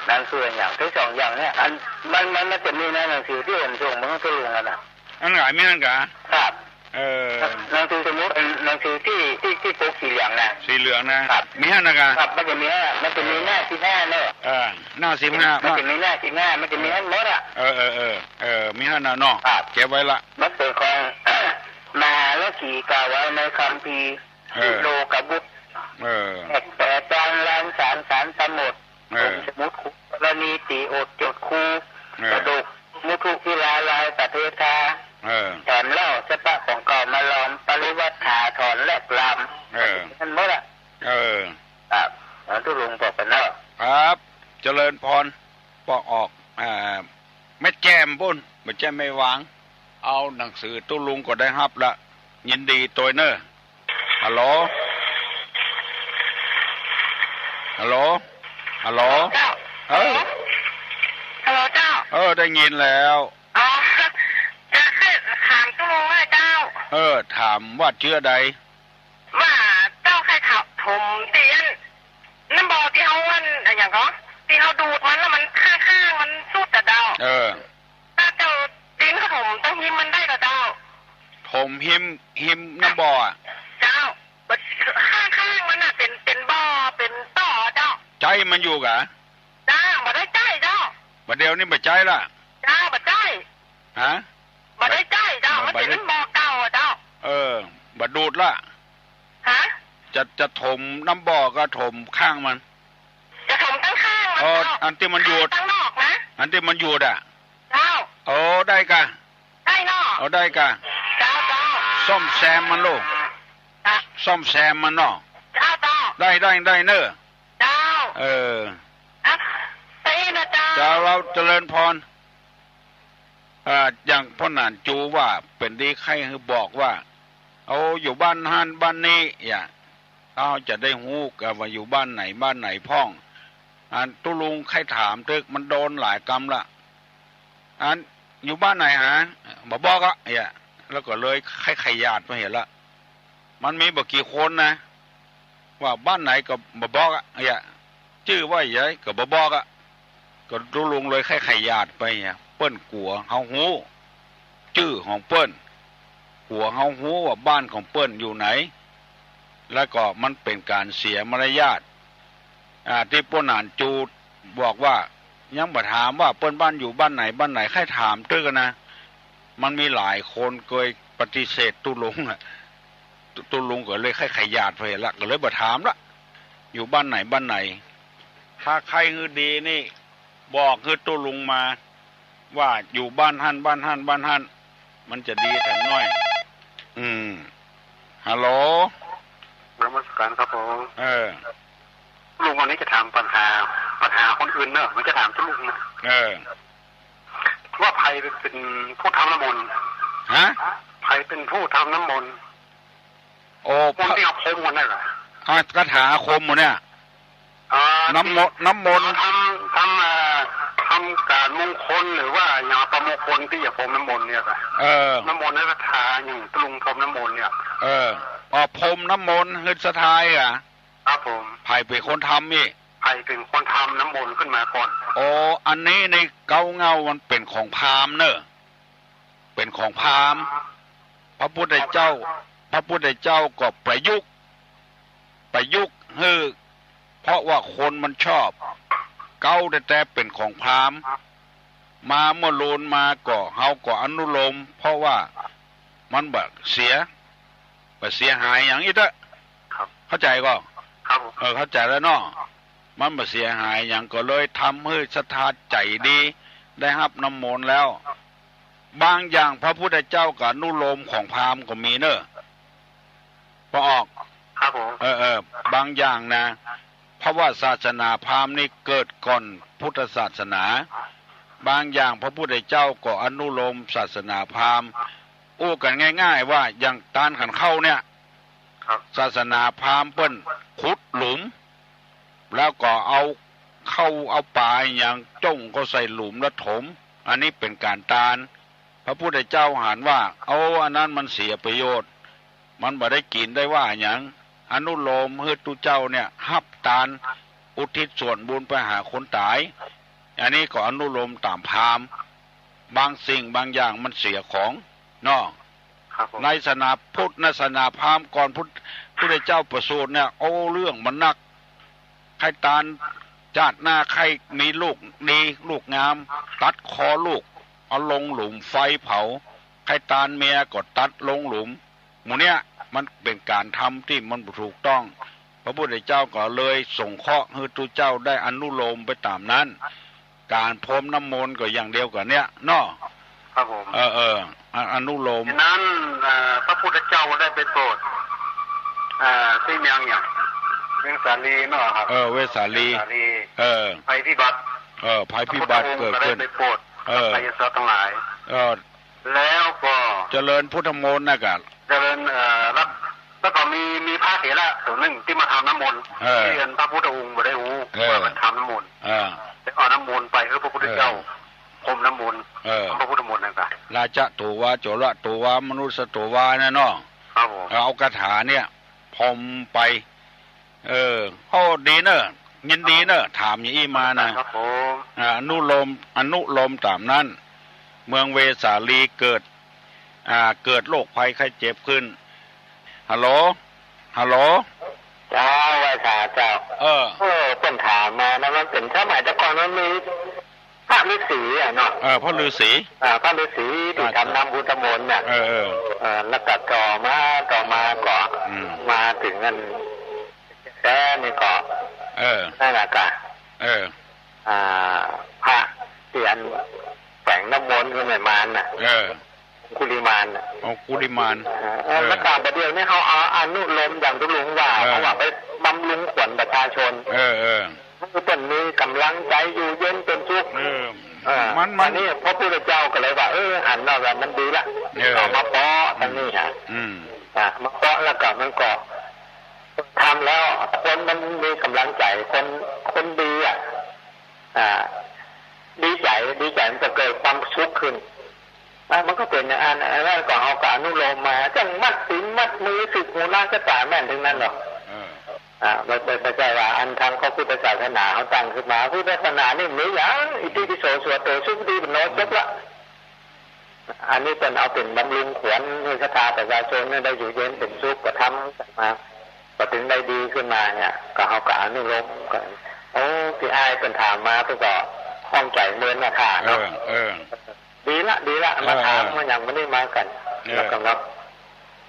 นั่นคืออย่าง ตี้สองอย่างเนี่ย อัน มัน มัน มันจะมีในหนังสือตี้ผมส่งมาให้ตุ๊ลุงอะนะ อันไหนมีนั่นกะ ครับ เออ หนังสือสมุด หนังสือตี้ ตี้ ตี้ปกสีเหลืองนะ สีเหลืองนะ ครับ มีหั้นนะกะ ครับ มันจะมี มันจะมีหน้าสิบห้าเน่อ เออ หน้าสิบห้า มันจะมีหน้าสิบห้า มันจะมีหั้นหมดอะ เออ เออ เออ เออ มีหั้นนะเนาะ ครับ เก็บไว้ละ มันเป๋นของ มหาลขีกล่าวไว้ในคัมภีร์ เออ วิโลกบุตร เออ แปด แปด จาน ล้านสาร สารสมุด เออ สมุดกรณีสีอดจดคู เออ กระดูก มุทุวิลาลายสะเทธา เออ แถมเล่าสภาพของเก่ามาลอม ปริวัติถาถอนแลกลาม เออ นั่นหมดอะ เออ ครับ หลวงตุ๊ลุงบอกไปเนาะ ครับ เจริญพร ปอกออก อ่า แม่แจ่มปุ้น บ่ใจ้แม่วาง เอาหนังสือตุ๊ลุงก็ได้ฮับละ ยินดีตวยเน่อ ฮัลโหล ฮัลโหล ฮัลโหล เจ้า เออ ฮัลโหล เจ้า เออ ได้ยินแล้ว อ๋อ จะใค่ถามตุ๊ลุงว่าเจ้า เออ ถามว่าจื้อใด ว่าเจ้าใค่ถมตี้อัน น้ำบ่อตี้เฮาอัน อะหยังก็ ตี้เฮาดูดมันแล้วมันข้างๆ มันสุดอะเจ้า เออ ถ้าเจ้าตีนเขาถมตรงฮิมมันได้ก่อเจ้า ถมฮิม ฮิมน้ำบ่ออะ เจ้า ข้างๆ มันน่ะเป๋น เป๋นบ่อ เป๋นต่อเจ้า ใจ๊มันอยู่กะ เจ้า บ่ได้ใจ๊เจ้า บ่าเดี่ยวนี้บ่ใจ๊ละ เจ้า บ่ใจ๊ ฮะ บ่ได้ใจ๊เจ้า บ่ มันเป๋น บ่ได้ บ่อเก่าอะเจ้า เออ บ่ดูดละ ฮะ จะ จะถมน้ำบ่อก็ถมข้างมัน จะถมตั้งข้างมัน เออ เจ้า อันตี้มันอยู่ ข้างนอกนะ อันตี้มันอยู่อะ เจ้า โอ้ ได้กะ ได้เนาะ เอาได้ก่ะ เจ้า เจ้า ซ่อมแซมมันลูก เจ้า ซ่อมแซมมันเนาะ เจ้า เจ้า ได้ ได้ ได้เน่อ เจ้า เออ อ่ะ ตีนะเจ้า เจ้า เฮาเจริญพร อ่า อย่างพ่อหนานจูว่าเป๋นดีใค่หื้อบอกว่า เอาอยู่บ้านหั้นบ้านนี้ อย่า เฮาจะได้ฮู้กั๋นว่าอยู่บ้านไหนบ้านไหนพ่อง อันตุ๊ลุงใค่ถามตึกมันโดนหลายกำละ อันอยู่บ้านไหนหา บ่บอกอะ อย่า แล้วก็เลยใค่ขยาดมาเหียละ มันมีบ่กี่คนนะ ว่าบ้านไหนก็บ่บอกอะ อย่า จื้อว่าใหญ่ก็บ่บอกอะ ก็ตุ๊ลุงเลยใค่ขยาดไปเนี่ย เปิ้นกั๋วเฮาฮู้จื้อของเปิ้น กั๋วเฮาฮู้ว่าบ้านของเปิ้นอยู่ไหน แล้วก็มันเป๋นก๋านเสียมารยาท อ่า ตี้ป้อหนานจูบอกว่า ยังบ่ถามว่าเปิ้นบ้านอยู่บ้านไหนบ้านไหน ใค่ถามตึกอะนะ มันมีหลายคนเกยปฏิเสธตุ๊ลุงอะ ตุ๊ลุงก็เลยใค่ขยาดไปละ ก็เลยบ่ถามละ อยู่บ้านไหนบ้านไหน ถ้าใค่หื้อดีนี่ บอกหื้อตุ๊ลุงมา ว่าอยู่บ้านหั้นบ้านหั้นบ้านหั้น มันจะดีกั๋นหน้อย อืม ฮัลโหล นมัสการครับผม เออ ลุงวันนี้จะถามปัญหา ปัญหาคนอื่นเนอะ ไม่จะถามตุ๊ลุงนะ เออ ว่าใผเป๋น เป๋นผู้ทำน้ำมนต์ ฮะ ใผเป๋นผู้ทำน้ำมนต์ โอ้ มนต์ตี้เอาพรมกั๋นนั่นแหละ อ่ะ คาถาอาคมหมดเนี่ย อ่า น้ำมนต์ ตี้ น้ำมนต์ ทำ ทำ อ่า ทำก๋านมงคลหรือว่าอย่างอัปมงคลตี้จะพรมน้ำมนต์เนี่ยครับ เออ น้ำมนต์และคาถาอย่างตุ๊ลุงพรมน้ำมนต์เนี่ย เออ อ๋อ พรมน้ำมนต์หื้อศรัทธาอะ ครับผม ใผเป๋นคนทำอี้ ใผเป๋นคนทำน้ำมนต์ขึ้นมาก่อน โอ้ อันนี้ในเก๊าเง่ามันเป๋นของพราหมณ์เนอะ เป๋นของพราหมณ์ พระพุทธเจ้า พระพุทธเจ้าก็ประยุกต์ ประยุกต์หื้อ เพราะว่าคนมันชอบ เก๊าแต๊ๆเป๋นของพราหมณ์ มาเมื่อลูนมาก็ เฮาก็อนุโลม เพราะว่ามันบ่เสีย บ่เสียหายหยังอี้เต๊อะ ครับ เข้าใจ๋ก่อ ครับผม เออ เข้าใจ๋แล้วเนาะ มันบ่เสียหายหยัง ก็เลยทำหื้อศรัทธาใจ๋ดี ได้ฮับน้ำมนต์แล้ว บางอย่างพระพุทธเจ้าก็อนุโลมของพราหมณ์ก็มีเนอะ ปอออก ครับผม เออ เออ บางอย่างนะ เพราะว่าศาสนาพราหมณ์นี่เกิดก่อนพุทธศาสนา บางอย่างพระพุทธเจ้าก็อนุโลมศาสนาพราหมณ์ อู้กั๋นง่ายๆว่าอย่างตานขันเข้าเนี่ย ครับ ศาสนาพราหมณ์เปิ้นขุดหลุม แล้วก็เอาเข้าเอาป๋าอะหยังจ้งเข้าใส่หลุมแล้วถม อันนี้เป๋นก๋านตาน พระพุทธเจ้าหันว่า เอา อันนั้นมันเสียประโยชน์ มันบ่ได้กิ๋นได้ว่าหยัง อนุโลมหื้อตุ๊เจ้าเนี่ยฮับตาน อุทิศส่วนบุญไปหาคนต๋าย อันนี้ก็อนุโลมต๋ามพราหมณ์ บางสิ่งบางอย่างมันเสียของเนาะ ครับผม ในศาสนาพุทธ ในศาสนาพราหมณ์ก่อนพุทธ พุทธเจ้าประสูติเนี่ย โอ้ เรื่องมันนัก ใค่ตานจาติหน้าใค่มีลูกดีลูกงาม ตัดคอลูก เอาลงหลุมไฟเผา ใค่ตานเมียก็ตัดลงหลุม หมู่เนี้ยมันเป๋นก๋านทำตี้มันบ่ถูกต้อง พระพุทธเจ้าก็เลยสงเคราะห์หื้อตุ๊เจ้าได้อนุโลมไปต๋ามนั้น ก๋านพรมน้ำมนต์ก็อย่างเดียวกั๋นเนี้ยเนาะ ครับผม เออ เออ อ- อนุโลม ฉะนั้น เอ่อ พระพุทธเจ้าได้ไปโปรด เอ่อ ตี้เมืองอย่าง เวสาลีเนาะครับ เออ เวสาลี เวสาลี เออ ภัยพิบัติ เออ ภัยพิบัติ พระพุทธองค์ เกิดขึ้น ก็ได้ไปโปรด เออ ไสยศาสตร์ตังหลาย เออ แล้วก็ เจริญพุทธมนต์นะกะ เจริญ เอ่อ แล้ว แล้วก็มี มีพระเถระโตนึ่งตี้มาทำน้ำมนต์ เออ ตี้อันพระพุทธองค์บ่ได้ฮู้ เออ ว่าเปิ้นทำน้ำมนต์ เออ แล้วเอาน้ำมนต์ไปหื้อพระพุทธเจ้า เออ พรมน้ำมนต์ เออ พระพุทธมนต์นั่นกะ ราชะโตวา โจระโตวา มนุสสะโตวา นั่นเนาะ ครับผม เอาคาถาเนี่ยพรมไป เออ โอ้ ดีเนอะ ยินดีเนอะ ถามอย่างอี้มานะ ครับผม อ่า อนุโลม อนุโลมต๋ามนั้น เมืองเวสาลีเกิด อ่า เกิดโรคภัยไข้เจ็บขึ้น ฮัลโหล ฮัลโหล เจ้า ไหว้สาเจ้า เออ เออ เปิ้นถามมานะ มันเป๋นสมัยแต่ก่อนมันมีพระฤๅษีอะเนาะ เออ พระฤๅษี อ่า พระฤๅษีตี้ อ่า ทำน้ำพุทธมนต์น่ะ เออ เออ เออ แล้วก็ต่อมา ต่อมาก็ อืม มาเถิงอันแต๊นี่ก็ เออ นั่นแหละกะ เออ อ่า พระตี้อันแฝงน้ำมนต์ขึ้นไปมาน่ะ เออ องคุลิมานน่ะ องคุลิมาน เออ เออ แล้วก็บ่าเดี่ยวนี้เขาเอาอนุโลมอย่างตุ๊ลุงว่า เออ เพราะว่าไปบำรุงขวัญประชาชน เออ เออ คือเปิ้นมีก๋ำลังใจ๋อยู่เย็นเป๋นสุข เออ เออ มัน มัน อันนี้พระพุทธเจ้าก็เลยว่า เออ หันว่ามันดีละ เออ เอามาเปาะตังนี้ฮะ อืม อ่ะ มาเปาะแล้วก็มันก็ทำแล้วคนมันมีก๋ำลังใจ๋ คน คนดีอ่ะ อ่า ดีใจ๋ ดีใจ๋มันก็เกิดความสุขขึ้น อ่ะ มันก็เป๋นอย่างอั้น อันนั้นก็เขาก็อนุโลมมา จั่งมัดตี๋นมัดมือ สึกหัวล้างกระต่ายแม่นตึงนั้นหรอก เออ อ่า บ่ บ่ บ่ใจ้ว่าอันตางพระพุทธศาสนาเขาตั้งขึ้นมา พุทธศาสนานี่มีอย่าง อิติปิโส สุหะโต สุปฏิปันโน จบละ อันนี้เปิ้นเอาเป๋นบำรุงขวัญหื้อศรัทธาประชาชนเนี่ยได้อยู่เย็นเป๋นสุข ก็ทำกั๋นมา ก็ตึงได้ดีขึ้นมาเนี่ย ก็เขาก็อนุโลมกั๋น โอ้ ตี้อ้ายเปิ้นถามมา เปิ้นก็ข้องใจ๋เมินนะค่ะเนาะ เออ เออ ดีละ ดีละ มาถาม เออ เออ มาอย่างมื้อนี้มากั๋น เออ แล้วก็เนาะ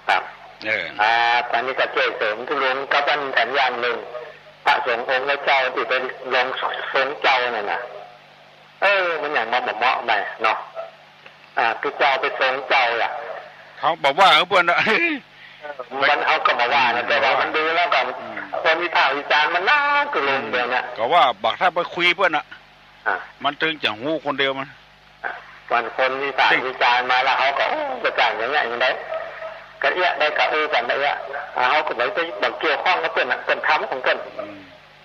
ครับ เออ อ่า ต๋อนนี้ก็จ้วยเสริมตุ๊ลุงกับอันแถมอย่างนึ่ง พระสงฆ์องค์เจ้าตี้ไปลงทรงเจ้านั่นน่ะ เออ มันอย่างมาบ่เหมาะไปเนาะ อ่า ตี้เจ้าไปทรงเจ้าอ่ะ เขาบ่าว่าเปิ้นน่ะ เออ มันเขาก็บ่าว่านะ อืม แต่ว่ามันดีแล้วก็ อืม คนวิพากษ์วิจารณ์มันนักตุ๊ลุง อืม เดี๋ยวเนี้ย ก็ว่าบ่าถ้าไปคุยเปิ้นน่ะ อ่ะ มันตึงจะฮู้คนเดียวมัน อ่ะ วันคนวิพากษ์วิจารณ์มาแล้วเขาก็ โอ้ กระจ่างอย่างเงี้ยอย่างใด กะเอี้ยได้กะอู้กั๋นไปเอี้ย อ่ะ เขาก็บ่ไป บ่เกี่ยวข้องกับเปิ้นน่ะ เปิ้นทำของเปิ้น อืม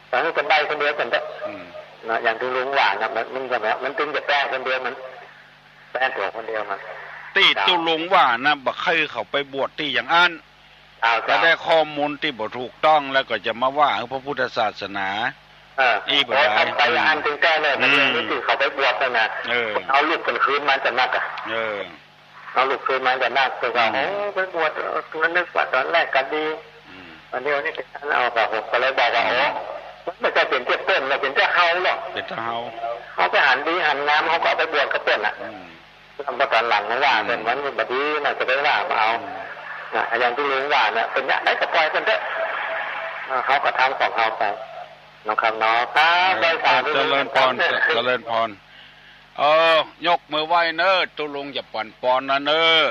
แต่ให้เปิ้นได้คนเดียวเปิ้นเต๊อะ อืม นะ อย่างตุ๊ลุงว่านะ มัน มันก็แบบ มันตึงจะแปะคนเดียวมัน แปะตั๋วคนเดียวมัน ตี้ตุ๊ลุงว่านะ บ่ใค่เขาไปบวชตี้อย่างอั้น อ้าว จะได้ข้อมูลตี้บ่ถูกต้องแล้วก็จะมาว่าหื้อพระพุทธศาสนา เออ อี้บ่ได้ โอ้ย ทำไปอันตึงแก้เลย อืม เรื่องนี้ตี้เขาไปบวชนั่นน่ะ เออ เอาลูกเปิ้นคืนมาจะนักอ่ะ เออ เอาลูกคืนมาจะนัก แต่ว่า อืม โอ้ ไปบวช เออ นึกว่าต๋อนแรกก็ดี อืม อันนี้ อันนี้ก็เอา ก็ ก็เลยบอกว่า อืม โอ้ มันบ่ใจ้เป๋นเตี้ยเปิ้น มันเป๋นเตี้ยเฮาเนาะ เป๋นเตี้ยเฮา เขาไปหันดีหันงาม เขาก็เอาไปบวชกับเปิ้นน่ะ อืม แล้วต๋อนหลังมาว่า อืม เปิ้นมันบ่ดีน่ะ จะได้ว่ามาเอา อืม น่ะ อย่างตุ๊ลุงว่าน่ะ เปิ้นอยากได้ก็ปล่อยเปิ้นเต๊อะ อ่า เขาก็ทำของเขาไป เนาะครับเนาะ ครับ เออ ได้สาธุ เจริญพร เจริญพร เออ ยกมือไหว้เน้อ ตุ๊ลุงจะปั๋นปอนนะเน้อ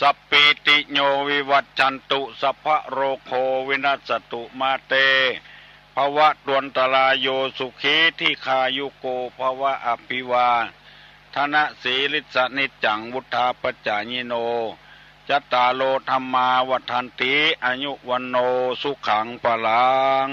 สัพพีติโยวิวัชชันตุ สัพพะโรโควินัสสตุ มาเต ภวัตวันตรายโย สุขีทีฆายุโกภวะ อภิวาทนสีลิสสะนิจจัง วุฑฒาปจายิโน จัตตาโรธัมมาวัฑฒันติ อายุวัณโณ สุขัง พลัง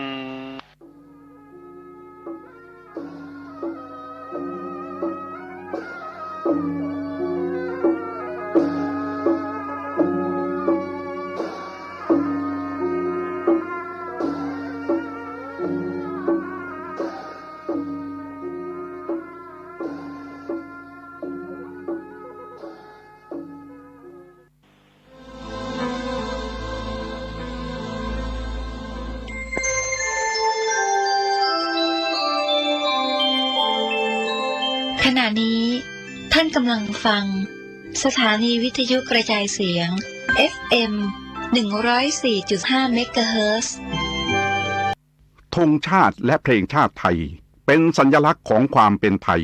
ขณะนี้ท่านกำลังฟังสถานีวิทยุกระจายเสียง เอฟเอ็ม หนึ่งร้อยสี่จุดห้า เมกะเฮิรตซ์ ธงชาติและเพลงชาติไทย เป็นสัญลักษณ์ของความเป็นไทย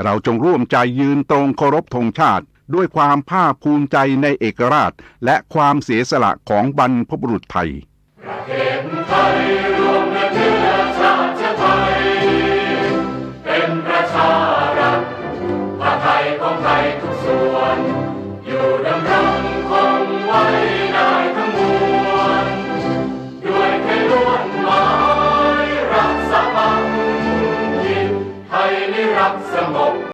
เราจงร่วมใจยืนตรงเคารพธงชาติ ด้วยความภาคภูมิใจในเอกราช และความเสียสละของบรรพบุรุษไทย ประเทศไทยรวมและเชื้อชาติไทย เป็นประชารัฐ ผ้าไทยของไทยทุกส่วน อยู่ดำรงคงไว้ได้ทั้งมวล ด้วยไทยล้วนหมายรักสามัคคี ไทยนิรักสงบ